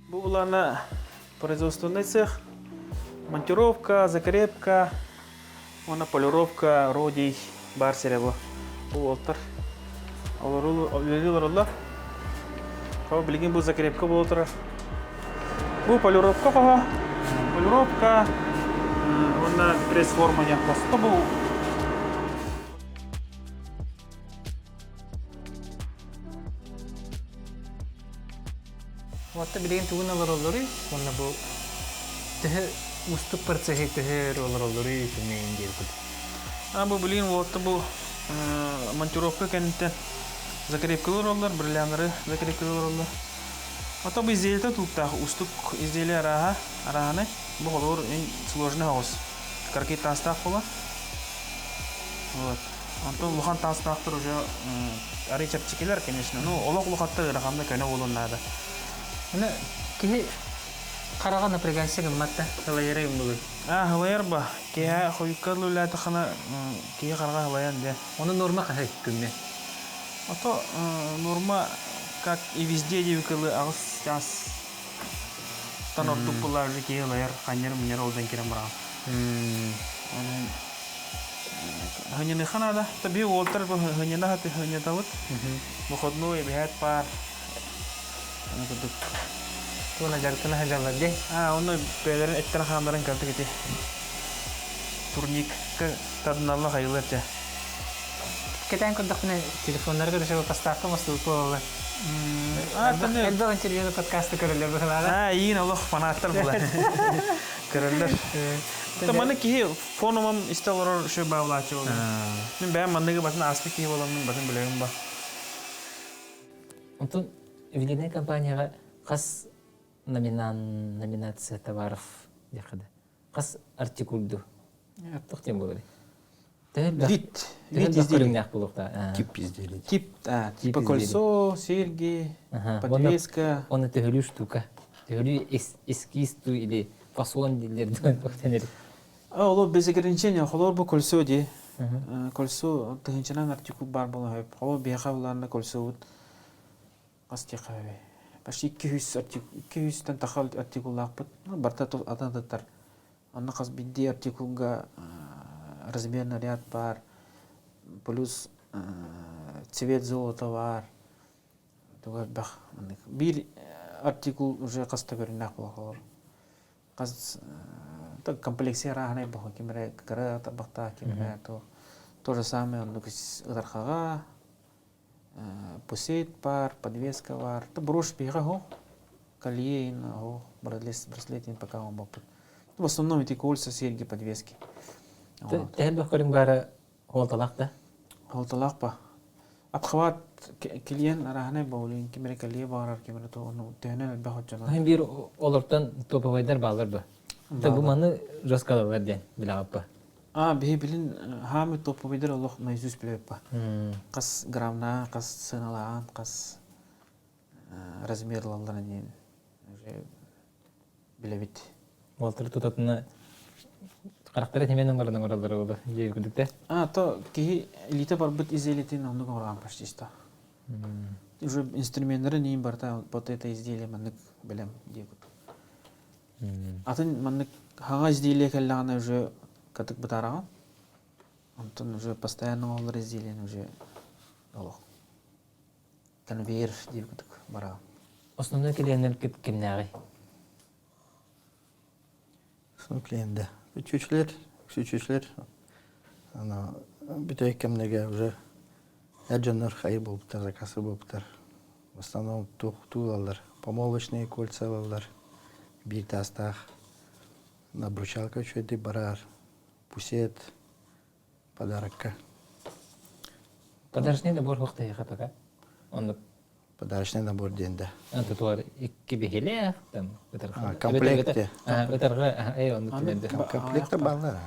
Бу булана производственный цех, монтировка, закрепка, уонна полировка, родий бар сирэ бу. Бу уолтар үлэлии олороллор. Хо билигин бу закрепка буола турар. Бу полировка хоһо. Полировка уонна пресс-форма диэн хосто бу.
Уотта билигин тугун олороллоруй уонна бу төһө уустук процеһы төһө өр олороллоруй күннэйин диир курдук.
А бу билигин уотта бу монтировка кэнниттэн закрепкалар олороллор, бриллианнары закрепкалар олороллор. Ото бу изделиетэ тууктаах уустук изделие арааһа, арааһаны бу холобур сложный соҕус. Кыракый таастаах буолар. Вот. Онтон улахан таастаахтар уже арый чэпчэкилэр, конечно. Ну, олох улахаттар ыараханна көнө буолуон наада.
Аны киһи хараҕа напрягайся гыммат да, ылайара юмнулуй.
А, ылайар ба. Киһи хойукка үлэлээтэххинэ киһи хараҕа ылайан дэ.
Ону норма хаһай күҥҥэ?
Ото норма как и везде диэбикылы аҕыс чаас тан ордук буолла уже киһи ылайар, ханньар-мунньар олдан кирэн бараҕын. Хыньыныха наада. Таби уолтар хыньына хыньытабыт. Выходной эбэһээт паар. Аны курдук.
Туона дьарыктана сылдьаллар дии.
А, онно бэйэлэрин эттэрин хааннарын кырдык ити. Турникка тардыналла хайылар дьэ.
Кэтээн көрдөхпүнэ телефоннарга да поставка мостубут буолаллар. Элбэх интервьюну подкасты көрөллөр быһылааҕа.
А, иин олох фанаттар була. Көрөллөр. Маны киһи фонумам истэ олорор үчүгэй баҕалааччы буоллум. Мин бэйэм манныгы батын ааспыт киһи буоламмын батын билэбин ба.
Онтон ювелирнай компанияҕа хас номинация товаров диэххэ да хас артикулду туох диэн буоларый?
Вид.
Вид изделий. буолуохтаах.
Тип изделий.
Тип, типа кольцо, серьги, подвеска.
Оны төһөлүү штука. Төһөлүү эскиз или фасон дииллэр дэнэр.
Ол без ограничения, холор бу кольцо ди. Кольцо тыһынчанан артикул бар буолан хөп. Холор биһиэхэ буларна кольцобут хас диэхэ Почти 200 200-тэн таха артикуллаахпыт. Барыта атын атыттар. Онно хас биирдии артикулга размерный ряд баар, плюс цвет золота баар. Туга элбэх. Биир артикул уже хас да көрүннээх буолар. Хас комплекция арааһынай буолар. Ким эрэ кыра тарбахтаах, ким эрэ то то же самое оннук ытархаҕа пусет баар, подвеска баар. Брошь биһиэхэ оһох, колье оһох, браслет пока оҥорбоппут. В основном эти кольца, серьги, подвески.
Тэһэлбэх көрүҥ баара Хуолталаах да?
Хуолталаах ба. Обхват клиент арааһынай боулин, ким эрэ кэлиэ баҕарар, ким эрэ ону төһөнөн элбэх отчонон.
Һин биир олортон топовайдар бааллар ба. Бу маны жесткалалар диэн билэҕиппа.
А, биһи билин хаамы топовайдар олох наизусть билэппа. Хас грамна, хас сыаналаан, хас размерлаллара диэн уже билэбит.
Уолтары тутатына харахтара тимэн оҥорон оҥороллоро буолуо дии курдук
А, то киһи илиитэ барбыт изделиетин оннук оҥорон почти что. Уже инструменнары нейин барыта вот это изделие маннык бэлэм дии курдук. Атын маннык хаҥа изделие кэллэҕинэ уже катык бытаараҕын. Онтон уже постоянно оҥоһуллар изделиени уже олох конвейер диир курдук бараҕын.
Основной клиеннэргит кимнээҕий?
Основной клиент Үчүчлэр, үчүчлэр ана бүтэй кэмнэгэ уже эр дьоннор хайы буолбуттар, заказы буолбуттар. В основном туох ылаллар, помолвочные кольца ылаллар, биир таастаах обручалка үчүгэйдик барар, пусет, подарокка.
Подарочный набор хуохтайха пока. Оннук.
Подарочный набор диэн да.
Антутуар икки биһилээх там ытарга.
Комплекте.
Ытарга э оннук
Комплекте баллар.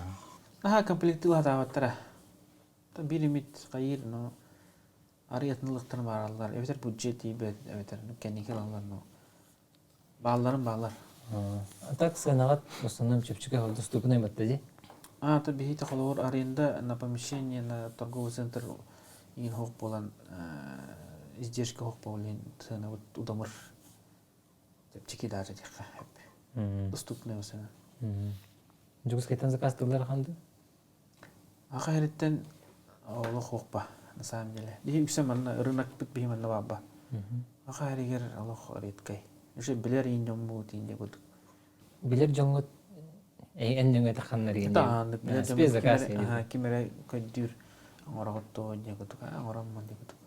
Наһаа комплектыы сатаабаттара. Биир эмит хайыыр, но арый атын ылыктарын баараллар. Эбэтэр бюджет тиийбэт, эбэтэр кэнники ылаллар, но баалларын бааллар.
А так сыанаҕа в основном чэпчэки доступный батта дии.
А, то биһиги холобур аренда на помещение на торговый центр иин хоох буолан издержка хоох буолан сыанабыт удамыр чэпчэки даже диэххэ сөп. Доступный сыана.
Дьокуускайтан заказтыыллар ханды?
Аха эриттен олох уохпа на самом деле. Биһи үксэ манна рынокпыт биһи манна баабба. Аха эригер олох редкай. Уже билэр иин дьон буут иин курдук.
Билэр дьоҥҥут эн нөҥө таханнар иин.
Тааннык билэр дьон ким эрэ көддүүр оҥороҕут диэн курдук оҥороммун диэн курдук.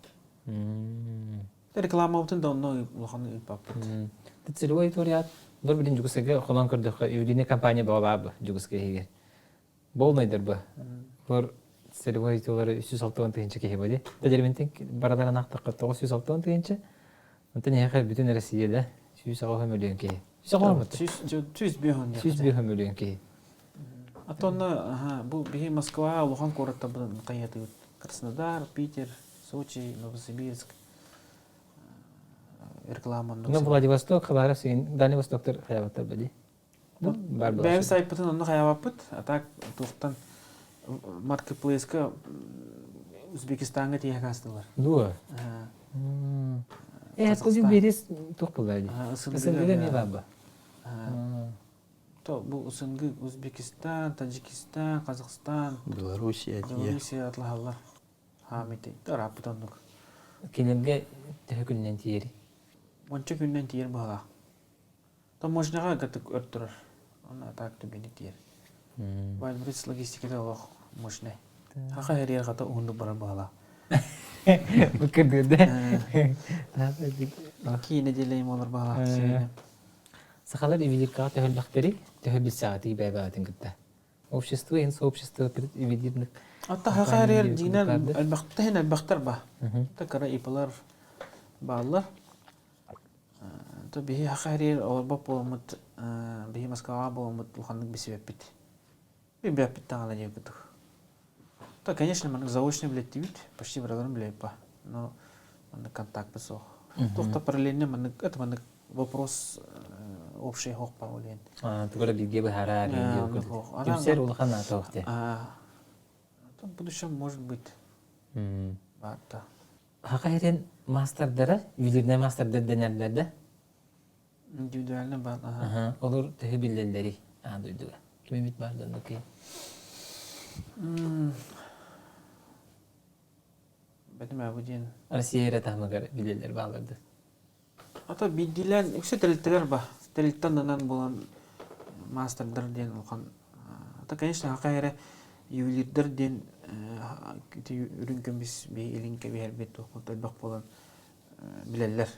Рекламабытын да онно улахан ыыппаппыт.
Целевой аудитория быр билин Дьокуускайга холоон көрдөххө ювелирный компания баҕа Дьокуускай иһигэр. Болнайдар ба. Олор целевой аудиториялары 360 тыһыынча киһи бу дии. Тәдерминтен бараларын аахтахха 960 тыһыынча. Онтон эһиэхэ бүтүн Россияда 180 мөлүйүөн киһи. 180
105
105 мөлүйүөн киһи.
Аттонно бу биһи Москва улахан куораттарбытын хайатыбыт. Краснодар, Питер, Сочи, Новосибирск рекламаны.
Ну, Владивосток, Хабаровск, Дальний Востоктар хайабаттар били.
Бэйэм сайпытын онно хайабаппыт. А так туохтан маркетплейска Узбекистаҥҥа тиийэ хаастылар.
Дуо? Э, козин берес туох буолла дии. СНГ не баба.
То бу СНГ Узбекистан, Таджикистан, Казахстан,
Белоруссия,
Белоруссия атлаһаллар. Хаамити. Тараппыт оннук.
Кинилэргэ төһө күнүнэн тиийэри?
Онча күнүнэн тиийэр быһалаах. Таможняҕа гатык өр турар. Онно так түгэни тиийэр. Вайлдберриз логистиката олох мощный. Хаха хэрийэр хата уһуннук барар баҕалаах.
Бу кырдырда.
Икки неделя олор баҕалаах.
Сахалар ювелиркаҕа төһөллөхтөрүй? Төһө билсэҕитий бэйэ-бэйэҕитин кытта? Общество иһин сообщество ювелирных
Атта хаха хэрийэр дьиҥинэн элбэхтэн элбэхтэр ба. Та кыра ипалар бааллар. То биһи хаха хэрийэр олорбот буоламмыт биһи Москваҕа буоламмыт улаханнык билсибэппит. Билбэппит даҕаны диэн курдук. То, конечно, маннык заочно билэттибит, почти барыларын билэппа. Но маннык контакт суох. Туох да параллельно маннык это маннык вопрос общий хоқпа олен.
Тугара билге быһаарар Түмсэр улахан аата те.
В будущем может быть. Баатта.
Хака херен мастардара, ювелирный мастардар дэнерлер да?
Индивидуально бар. Ага.
Олор төһө биллэллэрий аан дойдуга? Ким эмит бар да оннук
Бэтим бу диэн.
Россия эрэ таһымыгар билэллэр бааллар да.
Ата биирдиилээн үксэ тэрилтэлэр ба. Тэрилтэн анан буолан маастардар диэн улахан Ата конечно хака эрэ ювелирдэр диэн ити үрүҥ көмүс би илин кэбиһэрбит туохпут элбэх буолан билэллэр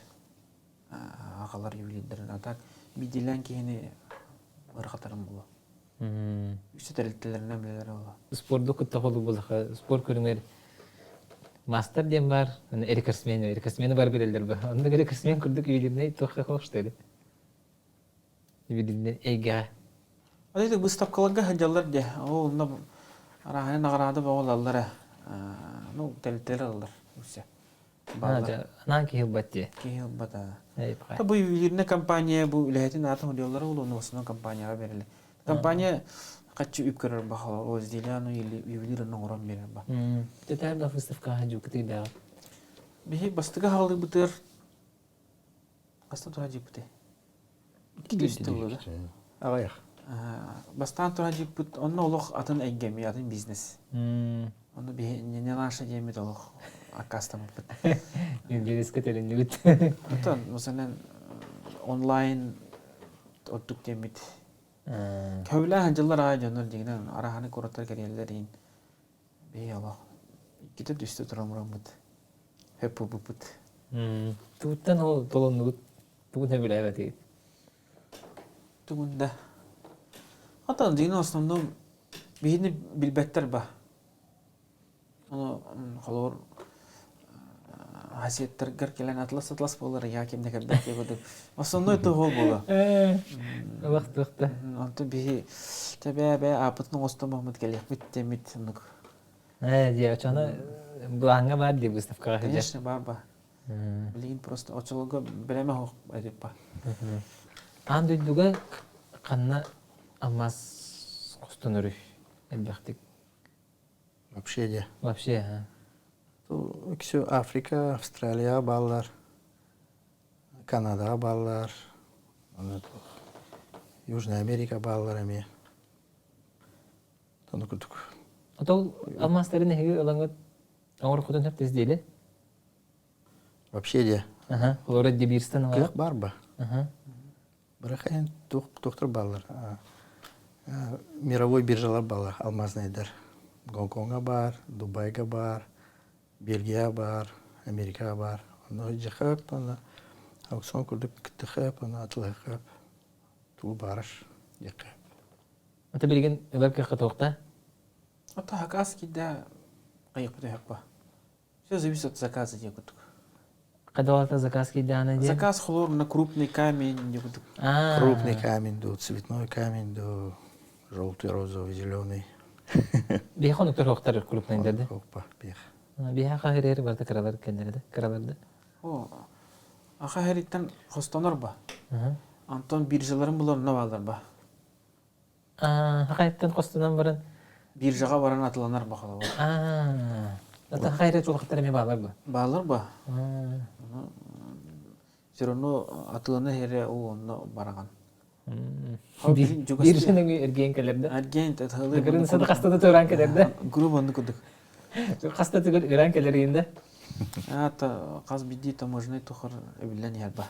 аҕалар ювелирдэрин. А так биирдиилээн киһини ыарахатарын буолуо. Үксэ тэрилтэлэринэн билэлэр буолуо.
Спорду кытта холобулаха спорт көрүҥэр мастер диэн бар, рекордсмен, рекордсмены бар билэллэр ба. Онно рекордсмен курдук ювелирный туохха хош что ли? Ювелирный эйгэҕэ.
Ол ити выставкаларга сылдьаллар дии. Ол онно арааһынай наҕараада бөҕө ылаллар ээ. Ну, тэрилтэлэр ылаллар үксэ.
Анаан киһи ылбат дии.
Киһи ылбат аа. Бу ювелирная компания бу үлэһитин аатын удьуоллара ол уонна основной компанияҕа берилэр. Компания хаччы үп көрөр баха ол изделияны ювелир оҥорон биэрэр ба.
Тэтээр выставкаҕа дьукутуйдааҕы.
Биһи бастакы хаалыыбытыгар хаста тура дьиэппитий? Икки тыллы
Аҕыйах.
Бастаан туран дьиэппит онно олох атын эйгэми, атын бизнес. Онно биһи не наша диэммит олох аккаастаммыппыт.
Бизнеске төлөннүбүт.
Оттон масалан онлайн ордук диэммит. Көбүлээн дьыллар аайы дьоннор дьиҥинэн араһаны куораттар кэриэллэр иин биһи олох иккитэ түстэ туран бараммыт хөп буолбуппут.
Тугуттан ол толоннугут тугун сөбүлээбэтигит?
Тугун да. Оттон дьиҥинэн основном биһини билбэттэр ба. Ону холобур. Хасиеттаргар кэлэн атлас-атлас буолар, я кимне кэрбэт диэбэдик. Основной туһул буола.
Олох туохта.
Онтон биһи тэбээ-бээ аапытын оҥостоммут кэлиэхпит дэммит оннук.
Ээ, дьэ, очону былааҥҥа баар дии выставкаҕа сылдьар.
Конечно, бар ба. Билигин просто очолорго бэлэмэ суох эдиппа.
Аан дойдуга ханна алмаас хостонор элбэхтик?
Вообще де.
Вообще, а.
Үксү Африка, Австралия бааллар, Канадаҕа бааллар, Южная Америка бааллар эмиэ. Ону курдук.
Отол алмаастарын эһиги ылаҥыт оҥороххутун сөп диэли?
Вообще де.
Ага, олора Дебирстен
Кыах бар ба. Ага. Бірақ эн туохтар бааллар. Мировой биржалар бааллар, алмазнайдар. Гонкоҥҥа баар, Дубайга баар, Бельгия баар, Америкаҕа баар. Онно дьахап, онно аукцион курдук кыттыхап, онно атылыхап, туу баараш диэххэ.
Ата билигин ылар кыахха туохта?
Ата хакас кидда кайыкпыт өһөппө. Все зависит от заказа диye курдук.
Кадалата заказ киддаана диэн?
Заказ холор на крупный камень диye курдук.
Крупный камень ду, цветной камень ду, желтый, розовый, зеленый.
Биһиэхэ онуктар суохтар крупныйдарды.
Опа, биэх.
Биһиэхэ хаһырыыр барыта кыралар кэннэрде, кыраларды.
О, аха хэриттен хостонор ба. Антон биржаларын булар онно баалар ба.
Хахайттан хостонон баран
Биржаҕа баран атыланар бахалабар.
Ата хайра чулахтар эми баалар ба?
Баалар ба. Все равно атылана хере ол онно бараган.
Биржанын эргиэн кэлэрдэ.
Эргиэн тахылы.
Кырын хаста да туран кэлэрдэ.
Грубо онну курдук.
Хаста тыгыр ыран кэлэринде.
Ата хас бидди таможенный тухар эбиллен иһэр ба.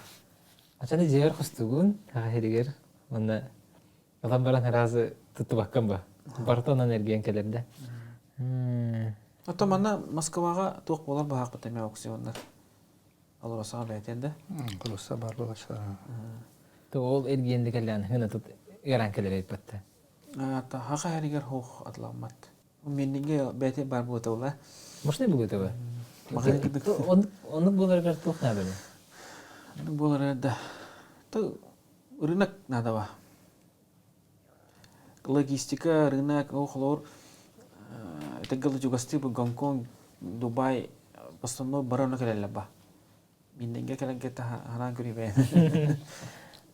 Ачаны дьиэр хостугун хахиригер манна Ылан баран аразы туттубаккын ба? Барыта онон эргийэн кэлэр да.
Ото манна Москваҕа туох буолар баһаахпыт эмиэ аукционнар. Алросаҕа бэйэтин да.
Алроса бар буолаччылар.
То ол эргийэн да кэллээн хына тут ыараан кэлэр эппэтте.
Ата хаха хэригэр хоох атламмат. Минниге бэйэтэ бар буотаула.
Может буолуотаба? Оннук буоларыгар туох нааданы?
Оннук буоларыгар да. То рынок надо Логистика, рынок, ол холобур это чугастыы бу Гонконг, Дубай основной барана кэлэллэр ба. Минненге кэлэнгэ хараан көрүбэйэн.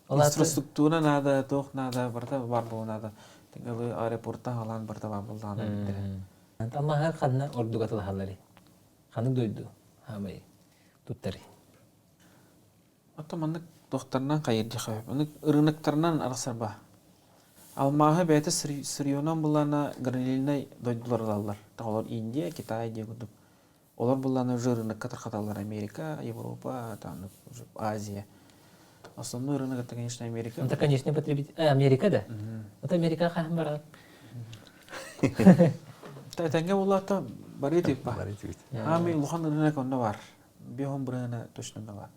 Инфраструктура надо, туох надо, барыта бар буолу надо. Тыгалы аэропортта халаан барыта бар буоллаҕына биттэрэ.
Аммаһа ханна ордук атылаһаллары? Ханнык дойду хаамай туттары?
Оттон маннык туохтарынан хайырдьахха Маннык ырыынактарынан арахсар ба. Алмааһы бэйэтэ сырьёнан буллаана гранильнай дойдулар ылаллар. Олор Индия, Китай диye курдук. Олор буллаана уже рынокка тархаталлар Америка, Европа, там, Азия. Основной рынок это, конечно, Америка.
Это, конечно, потребитель. Америка, да? Вот Америка хаһан барар.
Тэҥҥэ буллаата барыы типа.
Барыы типа.
Аами улахан рынок онно бар. Биһон бырыһына точно бар.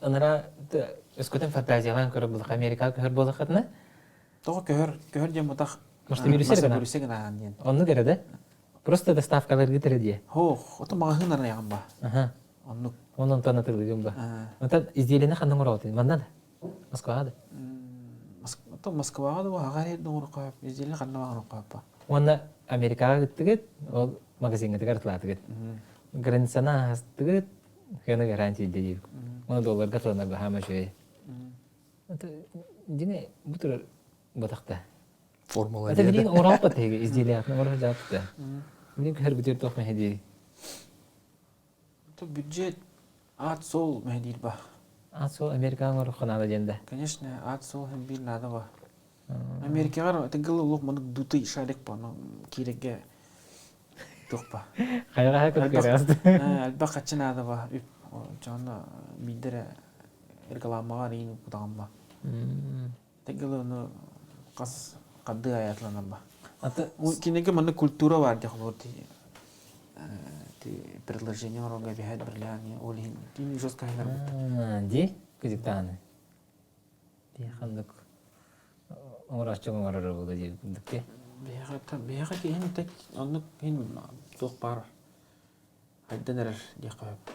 Анара өскөтүн фантазиялаан көрөр булах Америкаҕа көһөр буолаххытына
Тоҕо көһөр көһөр диэн бутах
Мастабирүсэ
гынаан диэн.
Оннук эрэ да? Просто доставкаларгыт эрэ диэ.
Хоох, ото маҕаһыын арайаҕын ба.
Аха.
Оннук.
Онон онтон атылыгын ба. Онтон изделиени ханна оҥороҕутуй? Манна да? Москваҕа да?
Ото Москваҕа да аҕа эрэ оҥороххо изделиени ханна оҥороххо
Уонна Америкаҕа ыттыгыт, ол магазиҥҥытыгар атылаатыгыт. Границаны аһастыгыт, хыаны гарантия диир. Уонна долларга атыланар баһаама үчүгэй. Дьиҥэ бу турар батахта.
Формула
Это билигин оҥорооппат эһиги изделиятын оҥоро сылдьааппыт Билигин көһөр бүтүөр туох мэһэдиир.
Бюджет ат сол мэһэдиир ба.
Ат сол Америкаҕа оҥороххо наада диэн да.
Конечно, ат сол һин биир наада ба. Америкаҕа тыгыл улух маннык дутый шарик ба, киирэгэ туох ба.
Хайаҕаһа көргөрөөс.
Элбэх хаччы наада ба. Үп дьоно биирдэрэ рекламаҕа рейн кутаҕан ба. Тыгыл ону хас хадды аятланар ба. Кинигэ маннык культура бар дии холобур ти предложение оҥорорго биһэт бирилээн ол иһин кини жестко
хайнар Ди кызыктааны. Ди ханнык оҥорооччу оҥорор буолла дии курдук
Биһиэхэ биһиэхэ киһин оннук иһин туох баар хайдан эрэр диэххэ сөп.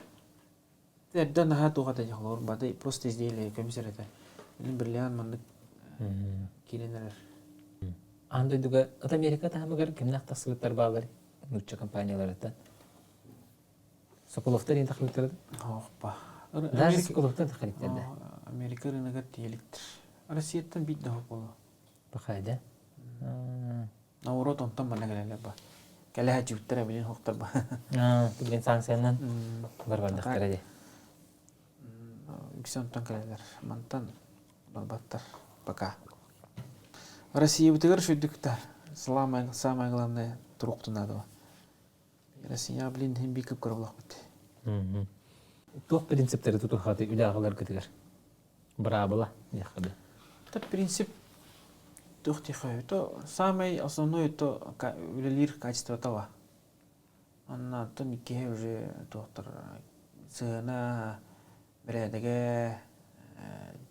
Эрдэ наһаа туох этэ холобур бады просто изделие көмүс эрэ этэ. Билин бриллиант маннык киирэн эрэр.
Аан дойдуга от Америка таһымыгар кимнээх тахсыбыттар бааллар нуучча компанияларыттан? Соколовтар диэн тахсыбыттар
Оохпа.
Даже Соколовтар тахсыбыттар да.
Америка рыногар тиэликтир. Россияттан биир да боло.
Бахайда.
Наоборот, онтон манна кэлэллэр ба. Кэлэ сылдьыбыттара билин хохтор ба.
Билин санкциянан барбардахтара дии.
Үксэ онтон кэлэллэр. Мантан барбаттар пока. Россиябытыгар шүйдүк да самое, самое главное турукту надо. Россия блин хин бикып көрөлөхпүт.
Туох принциптэри тутуһаты үлэ аҕаларгытыгар? Быраабыла диэххэ да.
Это принцип туох диэххэ то самый основной то үлэлиир качествота ва. Онно оттон иккиһэ уже туохтар сыана бэрээдэгэ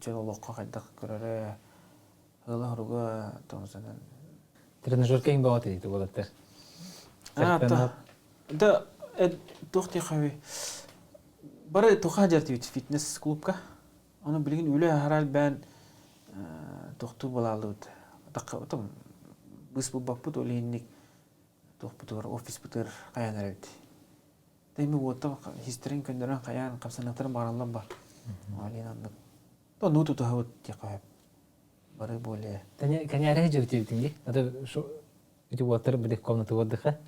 чөл олоххо хайдах көрөрө ыала-хоруга тоҥсанан
Тренажерка иҥ бөҕө тиийдэ уолаттар.
А, то да туох диэххэ бары туха дьэртибит фитнес-клубка. Ону билигин үлэ аһара элбээн тохтуу балааллыбыт. Потом быыс булбаппыт ол иһинник туохпутугар офиспытыгар хайаан эрэбит. Тэми уоттан хистерин көннөрөн хайаан хамсаныахтарын баҕараллар ба. Алин аннык. Ону тутуһабыт диэххэ бары более.
Кэнээрэ дьыбытыбытын ди. Ата шу эти уоттар били комната отдыха.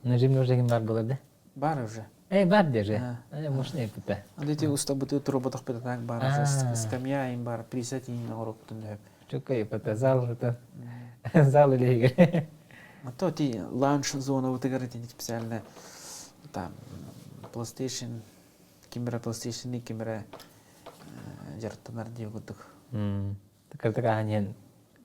Нажим уже ким бар было да?
Бар уже.
Э, бар даже. Э, можно и пыта.
Анда эти устабыты туруботох так бар уже. Скамья им бар, присядь им оруктун дөп.
Чукай пыта зал это. Зал или
А то ти лаунж зона бытыгар ити специально там PlayStation кимера PlayStation кимера дьарыктанар диye курдук.
Кырдык аһан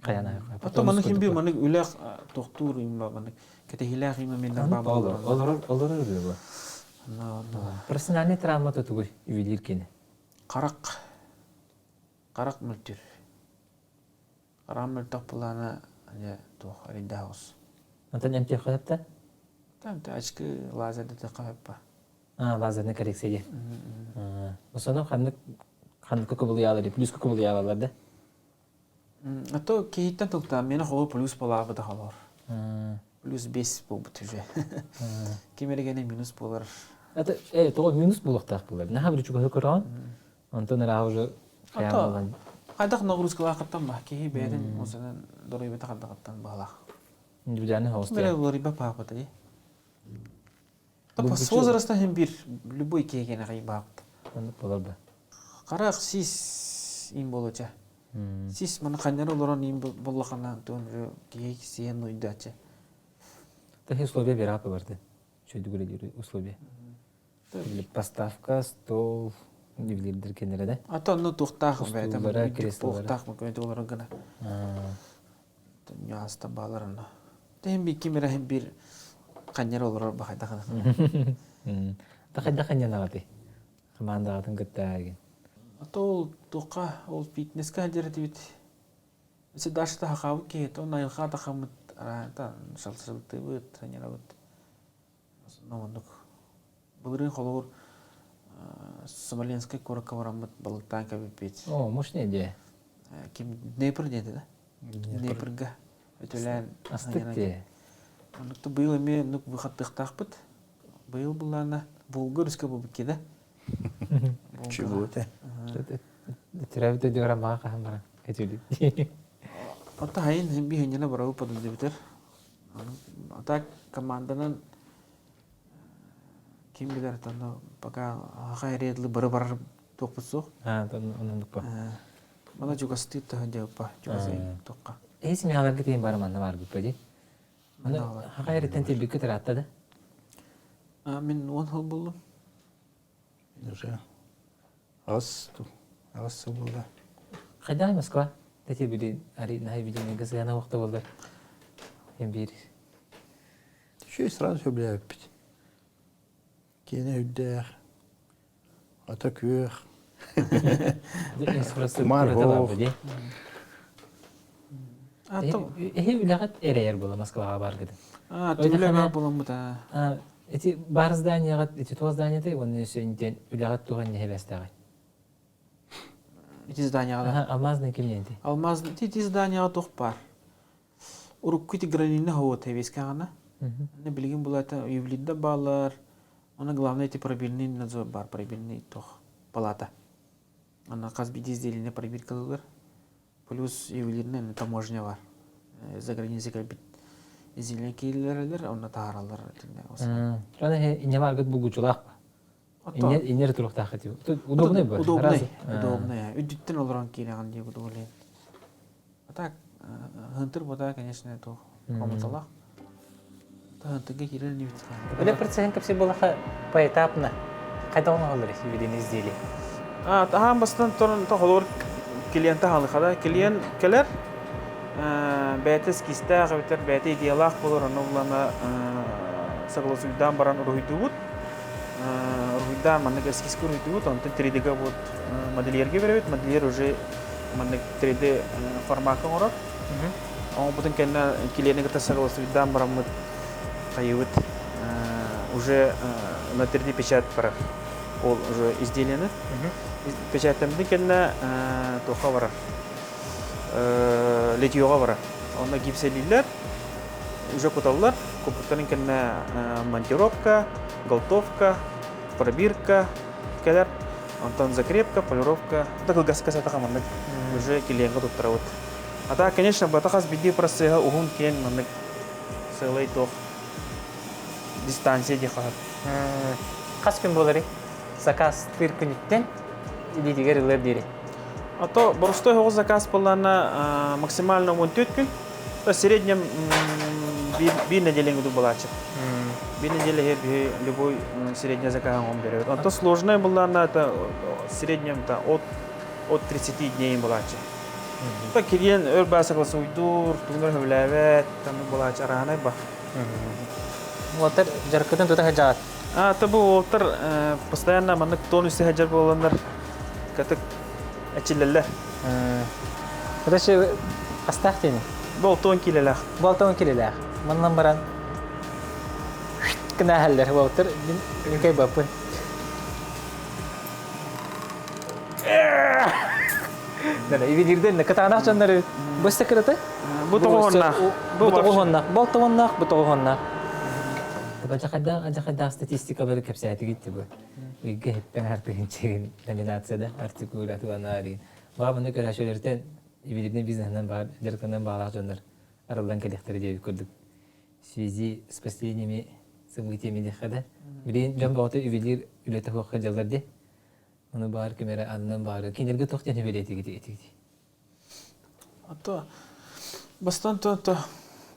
хайана.
Потом маннык хим бир маннык үлэх тохтуур имма маннык кэтэһилээх имма меннер баба
олорор олорор үлэ бу. Профессиональный травма тутугуй ювелир кини.
Харак харак мөлтүр. Харак мөлтөх булана туох арыйдаах ос.
Онтон эмтиэххэ сөптө?
Там очки лазерды тахха
А, лазерный коррекция диye. Осоно ханнык ханныкка кубулуйаалар плюска кубулуйаалар да?
А то киһиттэн тылтаан мені холу плюс болаабыта холор. Плюс 5 буолбут уже. Ким эригене минус болар.
Это э тоҕо минус буолуохтаах буолар. Наһаа бір чугаһы көрөҕүн. Онтон ыраах уже хайаан
Хайдах нагрузкалаахыттан ба киһи бэйэтин осанан доруйбата хардахыттан баалаах.
Индивидуальный
хаос. Мэрэ уларыйба паапата С возраста хем бир любой киһигэн аҕай баапт.
Оннук болар ба.
Харах сис им болоча. Сис маны ханнары олорон им боллахана туон киһи сиэн уйдача.
Такие условия берапы барды. Чөйдүгүрэ условия. Поставка, стол, ювелирдер кеннere да.
А то ну туохтаах бэйэтэ туохтаах көмөтө олорон гына. Нюанста баалар онно. Тэһин би ким эрэ бир ханньар олорор бахайдахана.
Тахайда ханньанаҕаты. Хамаандаҕатын кытта ген.
А то ол туохха ол фитнеске сылдьар этибит. Өссө Даша хахаабыт киһи, то айылҕа тахаммыт шалсылтыбыт, ханньарабыт. Оннук. Былырыын холобур Смоленскай куоракка бараммыт балыктаан кэбиппит.
О, мощная идея.
Ким Днепр диэтэ да? Днепрга өтөлөөн
Астык дии.
Оннук быйыл эмиэ оннук выхаттыахтаахпыт. Быйыл буллаана Волга өрүскэ буолбут да?
Чего это?
Төрөөбүт өйдүгэр аммаҕа хаһан баран этилит.
Ота хайын биһинньэнэ барабы подылдыбытыр. А так команданан ким билэр тонно пока аха эриэдли бары барар туохпут суох.
Аа, оннук ба.
Мана чугастыыр таһын дьабыппа, чугасый туохха.
Эһи семьяларга тиийэн бары манна баарбыт ба дии. Аны хаха эриттен тиийбиккэ ыраатта да?
А, мин 10 сыл буллум.
Уже аҕыс аҕыс сыл буолла.
Хайдах Москва? Тэти били ари наһай видение сыана уохта буоллар. Эм биир.
Еще и сразу сөбүлээбиппит. Киэнэ үрдээх, ата күөх.
Марго. Эһи үлэҕит эрэйэр буола Москваҕа баргыт.
А, үлэҕэ буоламмыт аа.
Ити баар зданияҕа ити туох зданиетай уонна өссө интен үлэҕит туох иннэ эбэстэҕий?
Ити зданияҕа да.
Алмазный кимненти?
Алмазный ити зданияҕа туох баар? Урукку ити гранильный хоһуот эбиэскэҕинэ. Билигин булата ювелирда баалар. Оны главное ити пробирный надзор бар, пробирный туох палата. Ана хас биирдии изделиене пробиркалыылар. Плюс ювелирный таможня бар. За границей кэлбит изделие киирилэрэлэр, онно таһаараллар.
Аны инне баргыт булгучулаах ба. Иннер туруктаах этиу. Удобный бу.
Удобный. Удобный. Үдүттэн олорон киирэҕин диye удобный. А так, хынтыр бота, конечно, то хомуталах. Хынтырга киирэр не
Үлэ процеһин кэпсиир буоллахха поэтапно хайдах оҥоһуллар ювелирные изделия?
Аһаан бастан туран холобур клиента хаалыхада. Клиент кэлэр, бэйэтэ эскизтээх эбэтэр бэйэтэ идеялаах буолар, ону булана согласуйдаан баран уруһуйдуубут. Уруһуйдаан маннык эскизка уруһуйдуубут, онтон 3D-га вот модельерге беребит, модельер уже маннык 3D формакка оҥорор. Оҥорбутун кэннэ клиени кытта согласуйдаан бараммыт хайыбыт уже на 3D печать барар. Ол уже изделиени. Печаттаммытын кэннэ туохха барар? Литьеҕа барар. Онно гипселииллэр, уже куталлар. Куппуттарын кэннэ монтировка, голтовка, пробирка кэлэр. Онтон закрепка, полировка, да кылгаска сатаха маннык уже клиентка туттарабыт. А так, конечно, бата хас биирдии процеһа уһун киэҥ маннык сыалай туох дистанция диэххэ сөп.
Хас күн буоларый? Заказ тыр күнүттэн илиитигэр ылар диэри.
А то боростой оҕус заказ буоллаана максимально 14 күн. То в среднем биир неделя кудук булааччы. Биир неделя биһи любой средний заказ оҥон беребит. Онто сложное буллаана это в среднем это от от 30 дней булааччы. То кириэн өр баа согласуйдуур, тугунар хөбүлээбэт, там булааччы араанай ба.
Уолаттар дьарыккытын тута сылдьаҕыт?
А, то бу уолаттар постоянно маннык тонусе сылдьар буоланнар катык эчиллэллэр.
Короче, хастаах диэни?
Бу 60 килэлээх.
Бу 60 килэлээх. Манан баран кынааһаллар уолаттар мин кайбаппын. Ювелирден кытаанах дьоннору бу кырата?
Бу тоҕуһуннаах.
Бу тоҕуһуннаах. Бу тоҕуһуннаах, бу тоҕуһуннаах. Бачахайдаах, ажахайдаах статистикалары кэпсээтигит бу. Үйгэ хиппен артыгынчыгын номинацияда артикула туанаарин. Баа бұны көрәшөлөртен ювелирный бизнесынан бар, дьарыктанан баалаах дьоннор арыллан кэлиэхтэрэ диэбит курдук. В связи с последними событиями диэххэ да. Билигин дьон бөҕөтө ювелир үлэтэ суохха дьаллар дии. Ону баар ким эрэ аннан баары. Кинилэргэ туох диэн үбэлиэтигит этигит?
А бастан то то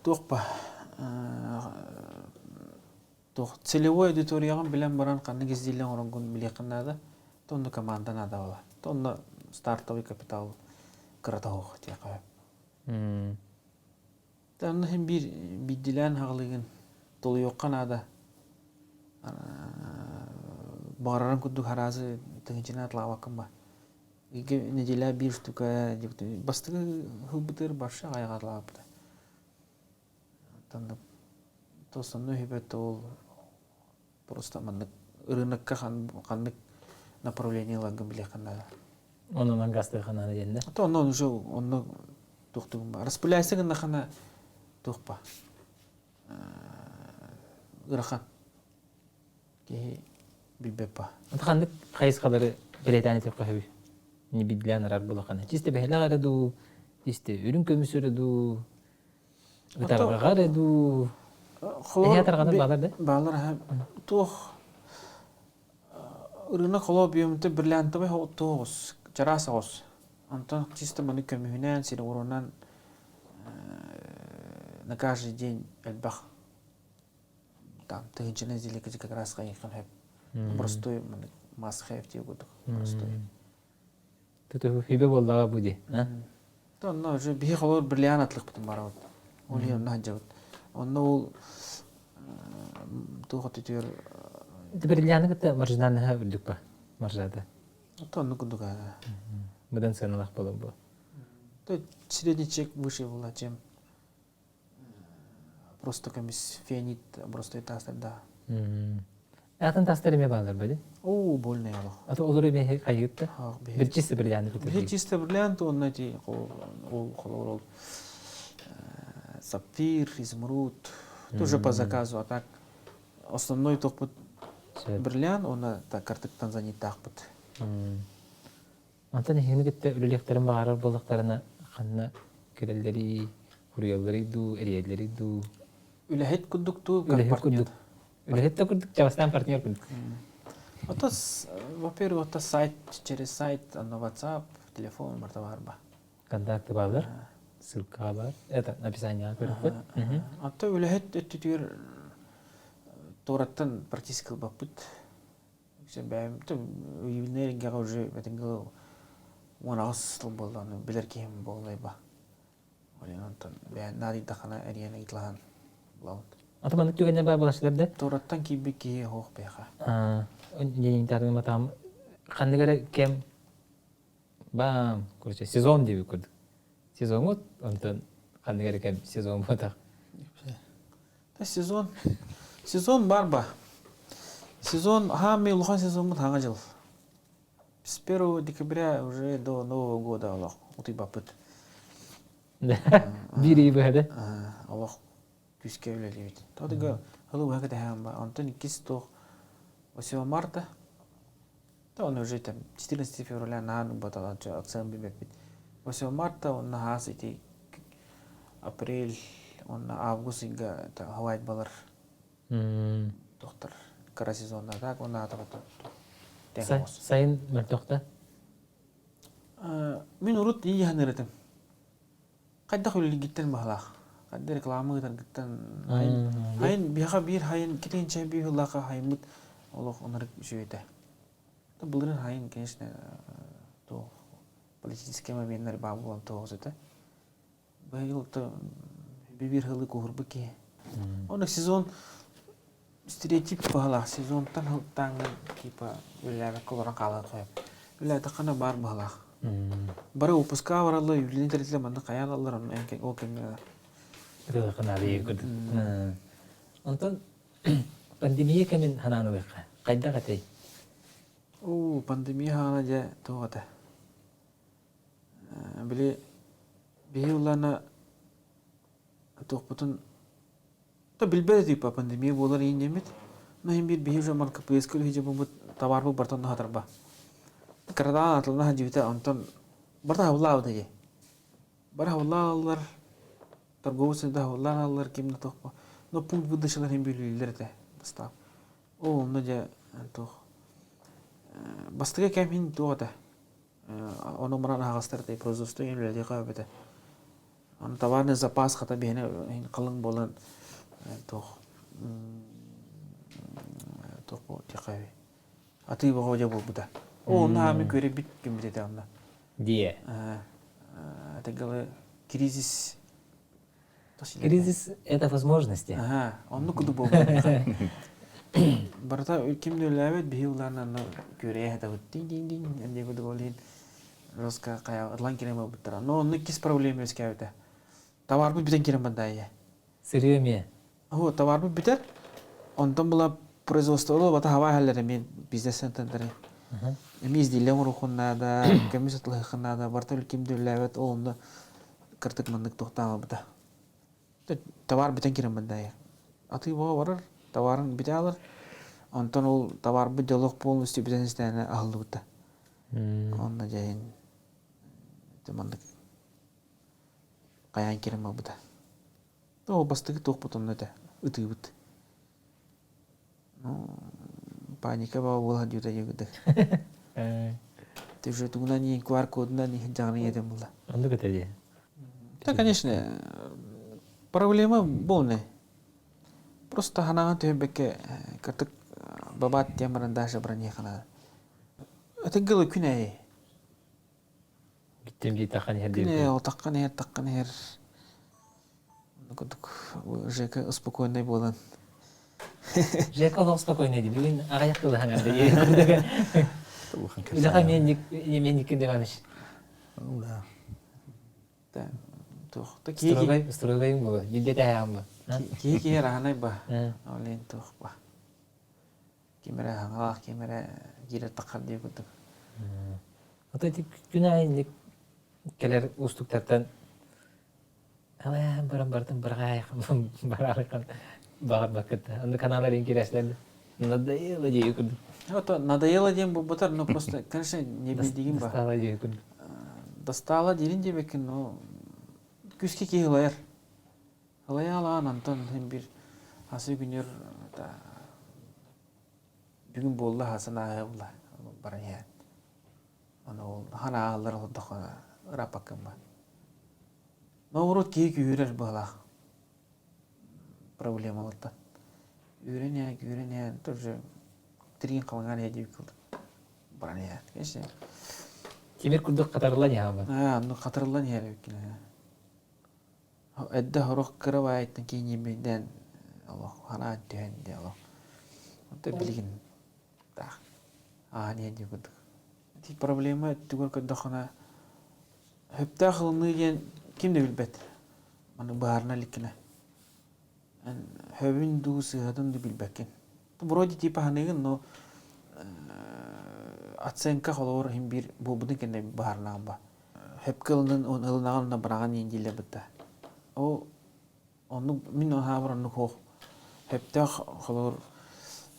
туох ба туох целевой аудиторияҕын билэн баран ханнык изделие оҥоронгун билиэххин наада. То онно команда наада буолар. То онно стартовый капитал кырата суох диэххэ сөп. Онно иһин биир биирдиилээн аҕалыыгын толуйуохха наада. Баҕарарым курдук араазы тыһыынчанан атлаабаккын ба. Икки неделя биир штука бастакы ылбытыгар барша аҕайаҕа атлаабыта. Оттон основной үһүбэт ол просто маннык ырыынакка ханнык направление ыларгын билиэххин наада.
Онон гастыахха наада диэн да?
То онно уже онно туохтугун ба. Распыляйся гыннахына туох ба. Ырахан киһи билбэт ба.
Ханнык хайысхалары бэлиэтээн этиэххэ сөбүй? Не билэн арар булахана. Чисто бэһэлэх эрэ дуу, чисто үрүҥ көмүс эрэ дуу, ытарҕаҕар эрэ дуу. Эһэ ытарҕанар баалар да?
Баалар туох Ырыынак холоо бүөмүтэ бриллиантовай тоҕус, чараас оҕус. Онтон чисто маны көмүһүнэн, серебронан на каждый день элбэх там тыһыынчанан изделие как раз хайыххан хөп. Простой мас хэп диye курдук. Простой.
Туту хүйбе буоллаҕа бу ди.
Онно уже биһи холоор бриллиант атлыкпытын барабыт. Ол иһин онно сылдьабыт. Онно ол туох өтүтүгэр
Бриллианы кытта маржинальныһа үрдүк ба маржата.
Ото оннук курдук
Быдан сыаналаах буолар бу.
То средний чек выше была, чем просто көмүс фианит простой таастарда.
Атын тастар эмиэ бааллар бали?
Оо, больный олох.
Аты олор эмиэ хайыытта? Бир чисто бриллиант
Бир чисто бриллиант уонна ти ол холобур ол сапфир, изумруд, тоже по заказу, а так основной тохпут бриллиант уонна картык танзаниттаахпыт.
Онтон эһигини кытта үлэлиэхтэрин баҕарар буоллахтарына ханна кэлэллэрий, хуруйалларый дуу, эрийэллэрий дуу?
Үлэһит курдук дуу, как
Үлэһит
партнер?
курдук. Үлэһит да курдук, чабастаан партнер курдук.
Ото, во-первых, ото сайт, через сайт, аны WhatsApp, телефон барыта баар ба.
Контакты баалар, ссылка бар, это описание көрүөхпүт.
Ото үлэһит өттүтүгэр туораттан практически ылбаппыт. Бэйэм ювелирнай эйгэҕэ уже этиҥ 18 сыл буолла, ону билэр киһим буоллайба. Олен онтон бэйэн наадыйдаххына эрийэн ыйыталаһан булабын.
Ата маннык түгэннэр баар буолааччылар да?
Туораттан киирбит киһи суох биһиэхэ.
Диэн матаам ханнык эрэ кэм баам, короче, сезон диэбит курдук. Сезоҥҥут, онтон ханнык эрэ кэм сезон буотах.
Сезон. Сезон бар ба. Сезон, хаамый улахан сезоммут хаҥа дьыл. С 1 декабря уже до Нового года олох утуйбаппыт.
Биир ый быһа да?
Олох күүскэ үлэлиибит. Тоҕо хылы быһа кэтэһэм ба. Онтон иккис туох 8 марта. Да он уже там 14 февраля наан баталанча акциям билбэппит. 8 марта онно хаас ити апрель уонна август ыйга хавайт балар доктор кыра сезонна так уонна аата
Сайын мөлтөхтө?
Мин урут ийэһэн этим. Хайдах үлэлииргиттэн баһылаах. Хайда реклама ыытаргыттан хайын биһиэхэ биир хайын китинчэ биир сыллаахха хайыммыт олох онорик үчүгэй Былырыын хайын, конечно, туох политический моменттар баа буолан туох этэ. Быйыл то биир сылы куһурбут киһи. Онно сезон стереотип баһылаах сезонтан сылтааҥҥын типа үлэлээбэккэ олорон хаалан хойоп. Үлэлээтэххинэ баар баһылаах. Бары выпуска бараллар, юбилейный тэрилтэ манна хайаан аллар, онно ол кэмҥэ
Онтон пандемия кэмин ханаан ылыахха. Хайдах этэй?
Оо, пандемия хаана дьэ туох этэ? Били биһи улаана туохпутун то билбэт этиппа пандемия буолар иин диэммит. Но иһин биир биһи уже маркетплейска үлэһи дьоммут товарбыт бартан хатарба. Кырадаан атылына сылдьыбыта, онтон барта хабыллаабыта дии. Бары хабыллааллар, торговый центр хабыллааллар, ким да туох Но пункт выдачалар иһин бүлүүллэр этэ бастаан. Ол онно дьэ туох бастакы кэм иһин туох этэ ону баран аһаҕастар этэ производство иһин үлэлиэхэ эбэтэ. Аны товарный запас хата биһиэнэ халыҥ буолан туох туох диэххэ атыы бөҕө дьэ буолбута. Ол онно аамы көрөбүт күммүт этэ онно.
Диэ.
Это кризис
Кризис – это возможности.
Ага, оннук курдук буолбут. Барыта ким да үлэлээбэт, биһи улаан анна күрэйэ хатабыт. Дин-дин-дин, эмне курдук ол иһин жестко хайа ытлан кирен буолбуттара. Но онно иккис проблема үөскээбитэ. Товарбыт бүтэн кирен барда
Сырыы эмиэ.
О, товарбыт бүтэр. Онтон була производство бата хава халлар эмиэ бизнес-центрдары. Эмиэ изделие оҥоруоххун наада, көмүс атылыаххын наада, барыта ким да үлэлээбэт, ол онно кыртык маннык туохтаабыта. Товар бүтэн кирэн барда. Атыы бөҕө барар, товарын бүтэ алар. Онтон ол товарбыт дьолох полностью бүтэн истээнэ аһыллыбыта. Онно дьэһин маннык хайаан кирэн барбыта. Ол бастакы туохпут онно этэ, ытыыбыт. Ну, паника баҕа буола дьүтэ дьүгүдэ. Ты уже тугунан иин QR кодунан иһин дьаҕаны иэтэн булла.
Оннук этэ дии.
Да, конечно, проблема полная. Просто ханаҕын түһэрбэккэ кыртык бабаат диэн баран даже брониахана. Это гылы күн эй.
Бүттүм дии таххан иһэр
Күн эй, таххан иһэр, таххан иһэр. Курдук Жека спокойный буолан.
Жека олох спокойный дии. Бүгүн аҕыйах тылы хаҥарды. Үлэҕэ мен Никин Иванович.
Да.
Да. Туох.
Строгай, строгайым буолу. Билде тэһэҕим бу.
Киһи киһи раһанай ба. Олен туох ба. Ким эрэ хаҥалаах, ким эрэ киирэр таххар диye курдук.
Ото ити күн аайы кэлэр уустуктартан баран бартын быраҕаайхан бараарыхан баҕарбаккыт. Аны каналарын кирэслэр надоело дии курдук.
Ото надоело диэн буолбатар, но просто, конечно, не билдигин ба.
Достало дии курдук.
Достало диирин диэбэккин, но күскэ киһи ылайар. Ылайаалаан антон син бир асы күнүр бүгүн буолла хасан ааһа баран иһэн. Аны ол ханааллар олордоххо ырааппаккын ба. Но урут киһи күүһүрэр быһалаах проблемалартан. Үүрэн иһэн, күүрэн иһэн тоже тириин халыҥаан иһэ диэбит курдук баран иһэн. Конечно.
Тимир курдук хатарыллан иһэҕин.
Аа, ну хатарыллан иһэр эбиккин. Эрдэ сорох кыра баайыттан киинньимминэн олох хараан түһэн дии олох. Онто билигин таах ааһан иһэн дии курдук. Ити проблема өттүгэр көрдөххүнэ сөптөөх ылыныы диэн ким да билбэт. Маны быһаарына иликкинэ. Эн хөбүн дуу, сыыһатын дуу билбэккин. Вроде типа ханыгын, но оценка холобур иһин биир буолбутун кэннэ быһаарынаҕын ба. Хөпкө ылынын ылынаҕын онно быраҕан иин дииллэр бытта. Ол оннук мин аһаабар оннук суох. Хөптөөх холобур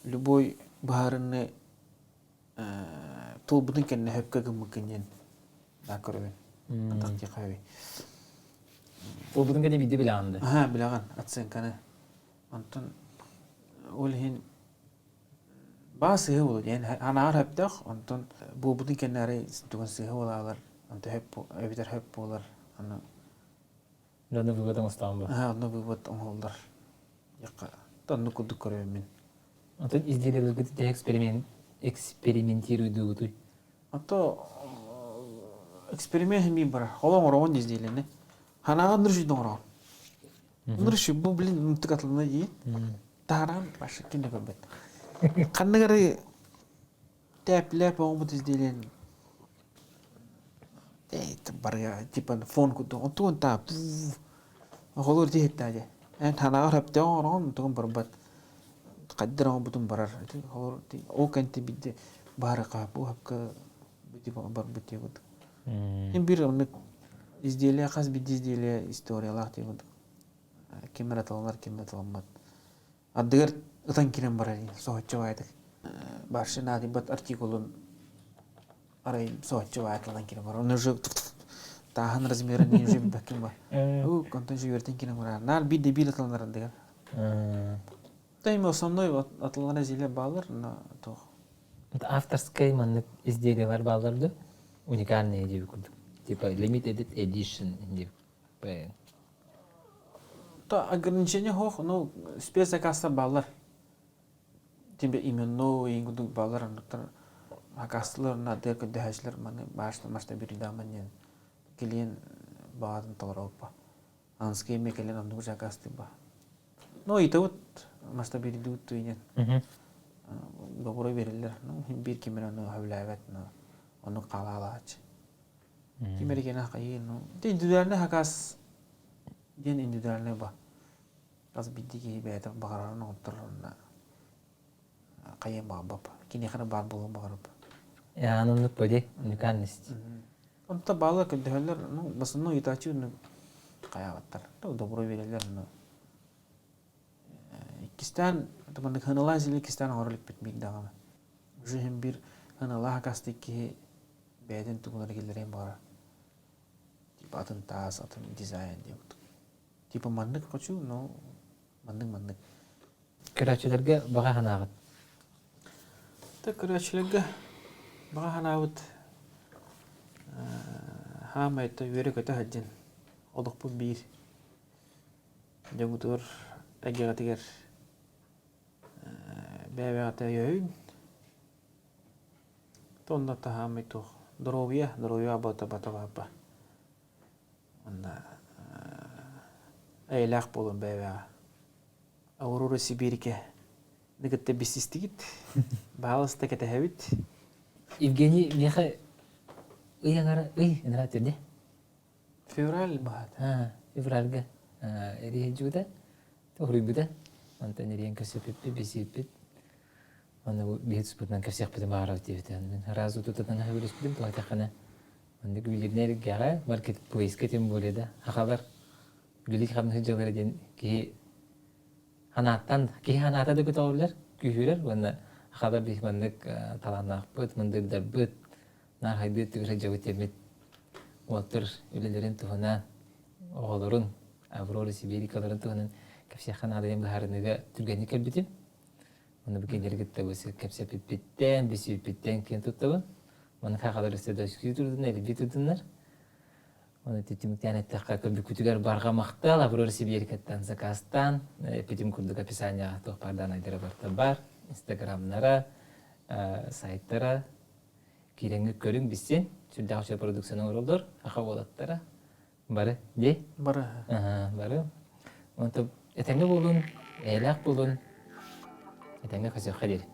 любой быһаарынны туолбутун кэннэ хөпкө гыммыккын диэн да көрөбүн. Атах диэхэ
Туолбутун кэннэ биирдэ билэҕин да?
Аха, билэҕин оценканы. Онтон ол иһин баа сыыһа буолуо диэн анаар сөптөөх, онтон буолбутун кэннэ арай тугун сыыһа буолаалар, онто хөп эбэтэр хөп буолар. Аны
Онно вывод оҥостоон бу.
Аха, онно вывод оҥоһуллар. Якка оннук курдук көрөбүн мин.
Онтон изделиелэргит ити эксперимент экспериментируйдуугутуй?
А эксперимент химии барар. Холон оҥороҕун изделиени. Ханаҕа ныржыйды оҥороҕун. Ныршы бу блин мытык атылына дии. Таһаран вообще ким да көрбөт. Ханнык эрэ тээплээп оҥобут изделиен барыга типа фон курдук онтугун таа оҕолор диэһиттаа дьэ эн ханаҕар хөптөөх оҥороҕун онтугун барбат хайдах оҥорбутун барар ол кэнти бидде баарыка бу хапка барбыт диye курдук Ин бир оннук изделие хас биирдии изделие историялаах диye курдук ким эрэ таланар ким да таламмат ардыгар ытан киирэн барар соһуччу баайдык баршы наадыйбат артикулун арай соһуччу баайталан киирэн барар оны уже тааһын размерын уже билбэккин бар уу онтон же үөртэн киирэн барар наар биир да биир атыланар ардыгар Да эми основной атыланар изделие баалар но туох
Авторскай маннык изделиелар бааллар да уникальные диэбит курдук типа limited edition диэбит
То ограничение суох, ну спецзаказтар бааллар. Тимбе именной курдук бааллар оннуктар заказтылар наадыгар көрдөһөөччүлэр маны баашта машта биридаман диэн клиент баҕатын толоробуппа. Анскай эмиэ кэлэн оннук заказтыырба. Ну ыйытабыт масштабирдуут туйнен. Добро бериллер. Ну биир ким эрэ ону сөбүлээбэт, но оннук хаалаалааччы. Ким эрэ кэлэн хайыы, ну индивидуальный заказ диэн индивидуальный ба. Хас биирдии киһи бэйэтэ баҕарарын оҥотторор онно хайыан баҕарбап. Киниэхэ эрэ баар буолуон баҕарап.
Оннук поди уникальность.
Онто баалар көрдөһөллөр, ну, в основном ыйытааччы оннук хайаабаттар. Добро береллер, но иккистээн маннык хыналаан сили иккистээн оҥоро иликпит биир даҕаны. Уже иһин биир хыналаах акастык киһи бэйэтин тугунан киллэриэн баҕарар. Типа атын таас, атын дизайн диэн курдук. Типа маннык хочу, но маннык-маннык.
Көрөөччүлэргэ баҕа санааҕыт?
Та көрөөччүлэргэ баҕа санаабыт хаамай үөрэ-көтө сылдьан олохпут биир дьоҥутугар эйгэҕитигэр бэйэ-бэйэҕитэ өйөйүн онно таһаамай туох доруобуйа доруобуйа абата бата бааппа Уонна эйэлээх буолун бэйэ-бэйэҕэ. Аурора Сибиирикэ кытта билсистигит. Баһаалыста кэтэһэбит.
Евгений миэхэ ый аҥара ый ынара түрдэ.
Февраль баһаат.
Февральга эриһэдьубута, тоһуруйбута. Онтон эриэн көрсөппүппүт, билсибиппит. Уонна бу биһи туспутунан кэпсиэхпитин баҕарабыт диэбитэ. Мин сразу тутатан сөбүлэспитим, тоҕо этэххинэ, маннык ювелирнай эргэҕэ, маркетплейска тем более да, сахалар үлэлии-хамныы сылдьаллара диэн киһи Ханааттан киһи ханаата да көтөҕүллэр, күүһүрэр уонна хабар биһи маннык талааннаахпыт, мындырдарбыт, наар хайдыы өттүгэр сылдьабыт диэммит уолаттар үлэлэрин туһунан, оҕолорун, Аврора Сибирикаларын туһунан кэпсиэххэ наада диэн быһаарыныыга түргэнник кэлбитим. Уонна бу кинилэри кытта бу кэпсэппиппиттэн, билсибиппиттэн киэн туттабын. Маннык хахалар өссө да үскүү турдуннар, элбии турдуннар. Оны түмүктээн эттэххэ, көрбүккүтүгэр барҕа махтал, Аврора Сибиэрикэттэн заказтаан, эппитим курдук описанияҕа туох баардаан айдара барыта бар, инстаграмнара, сайтара, киирэҥҥит көрүҥ билсин, сүрдээх үчүгэй продукцияны оҥороллор, аха уолаттара, бары, дии?
Бары.
Бары. Онтон этэҥҥэ буолун, эйэлээх буолун, этэҥҥэ көсүөххэ диэри.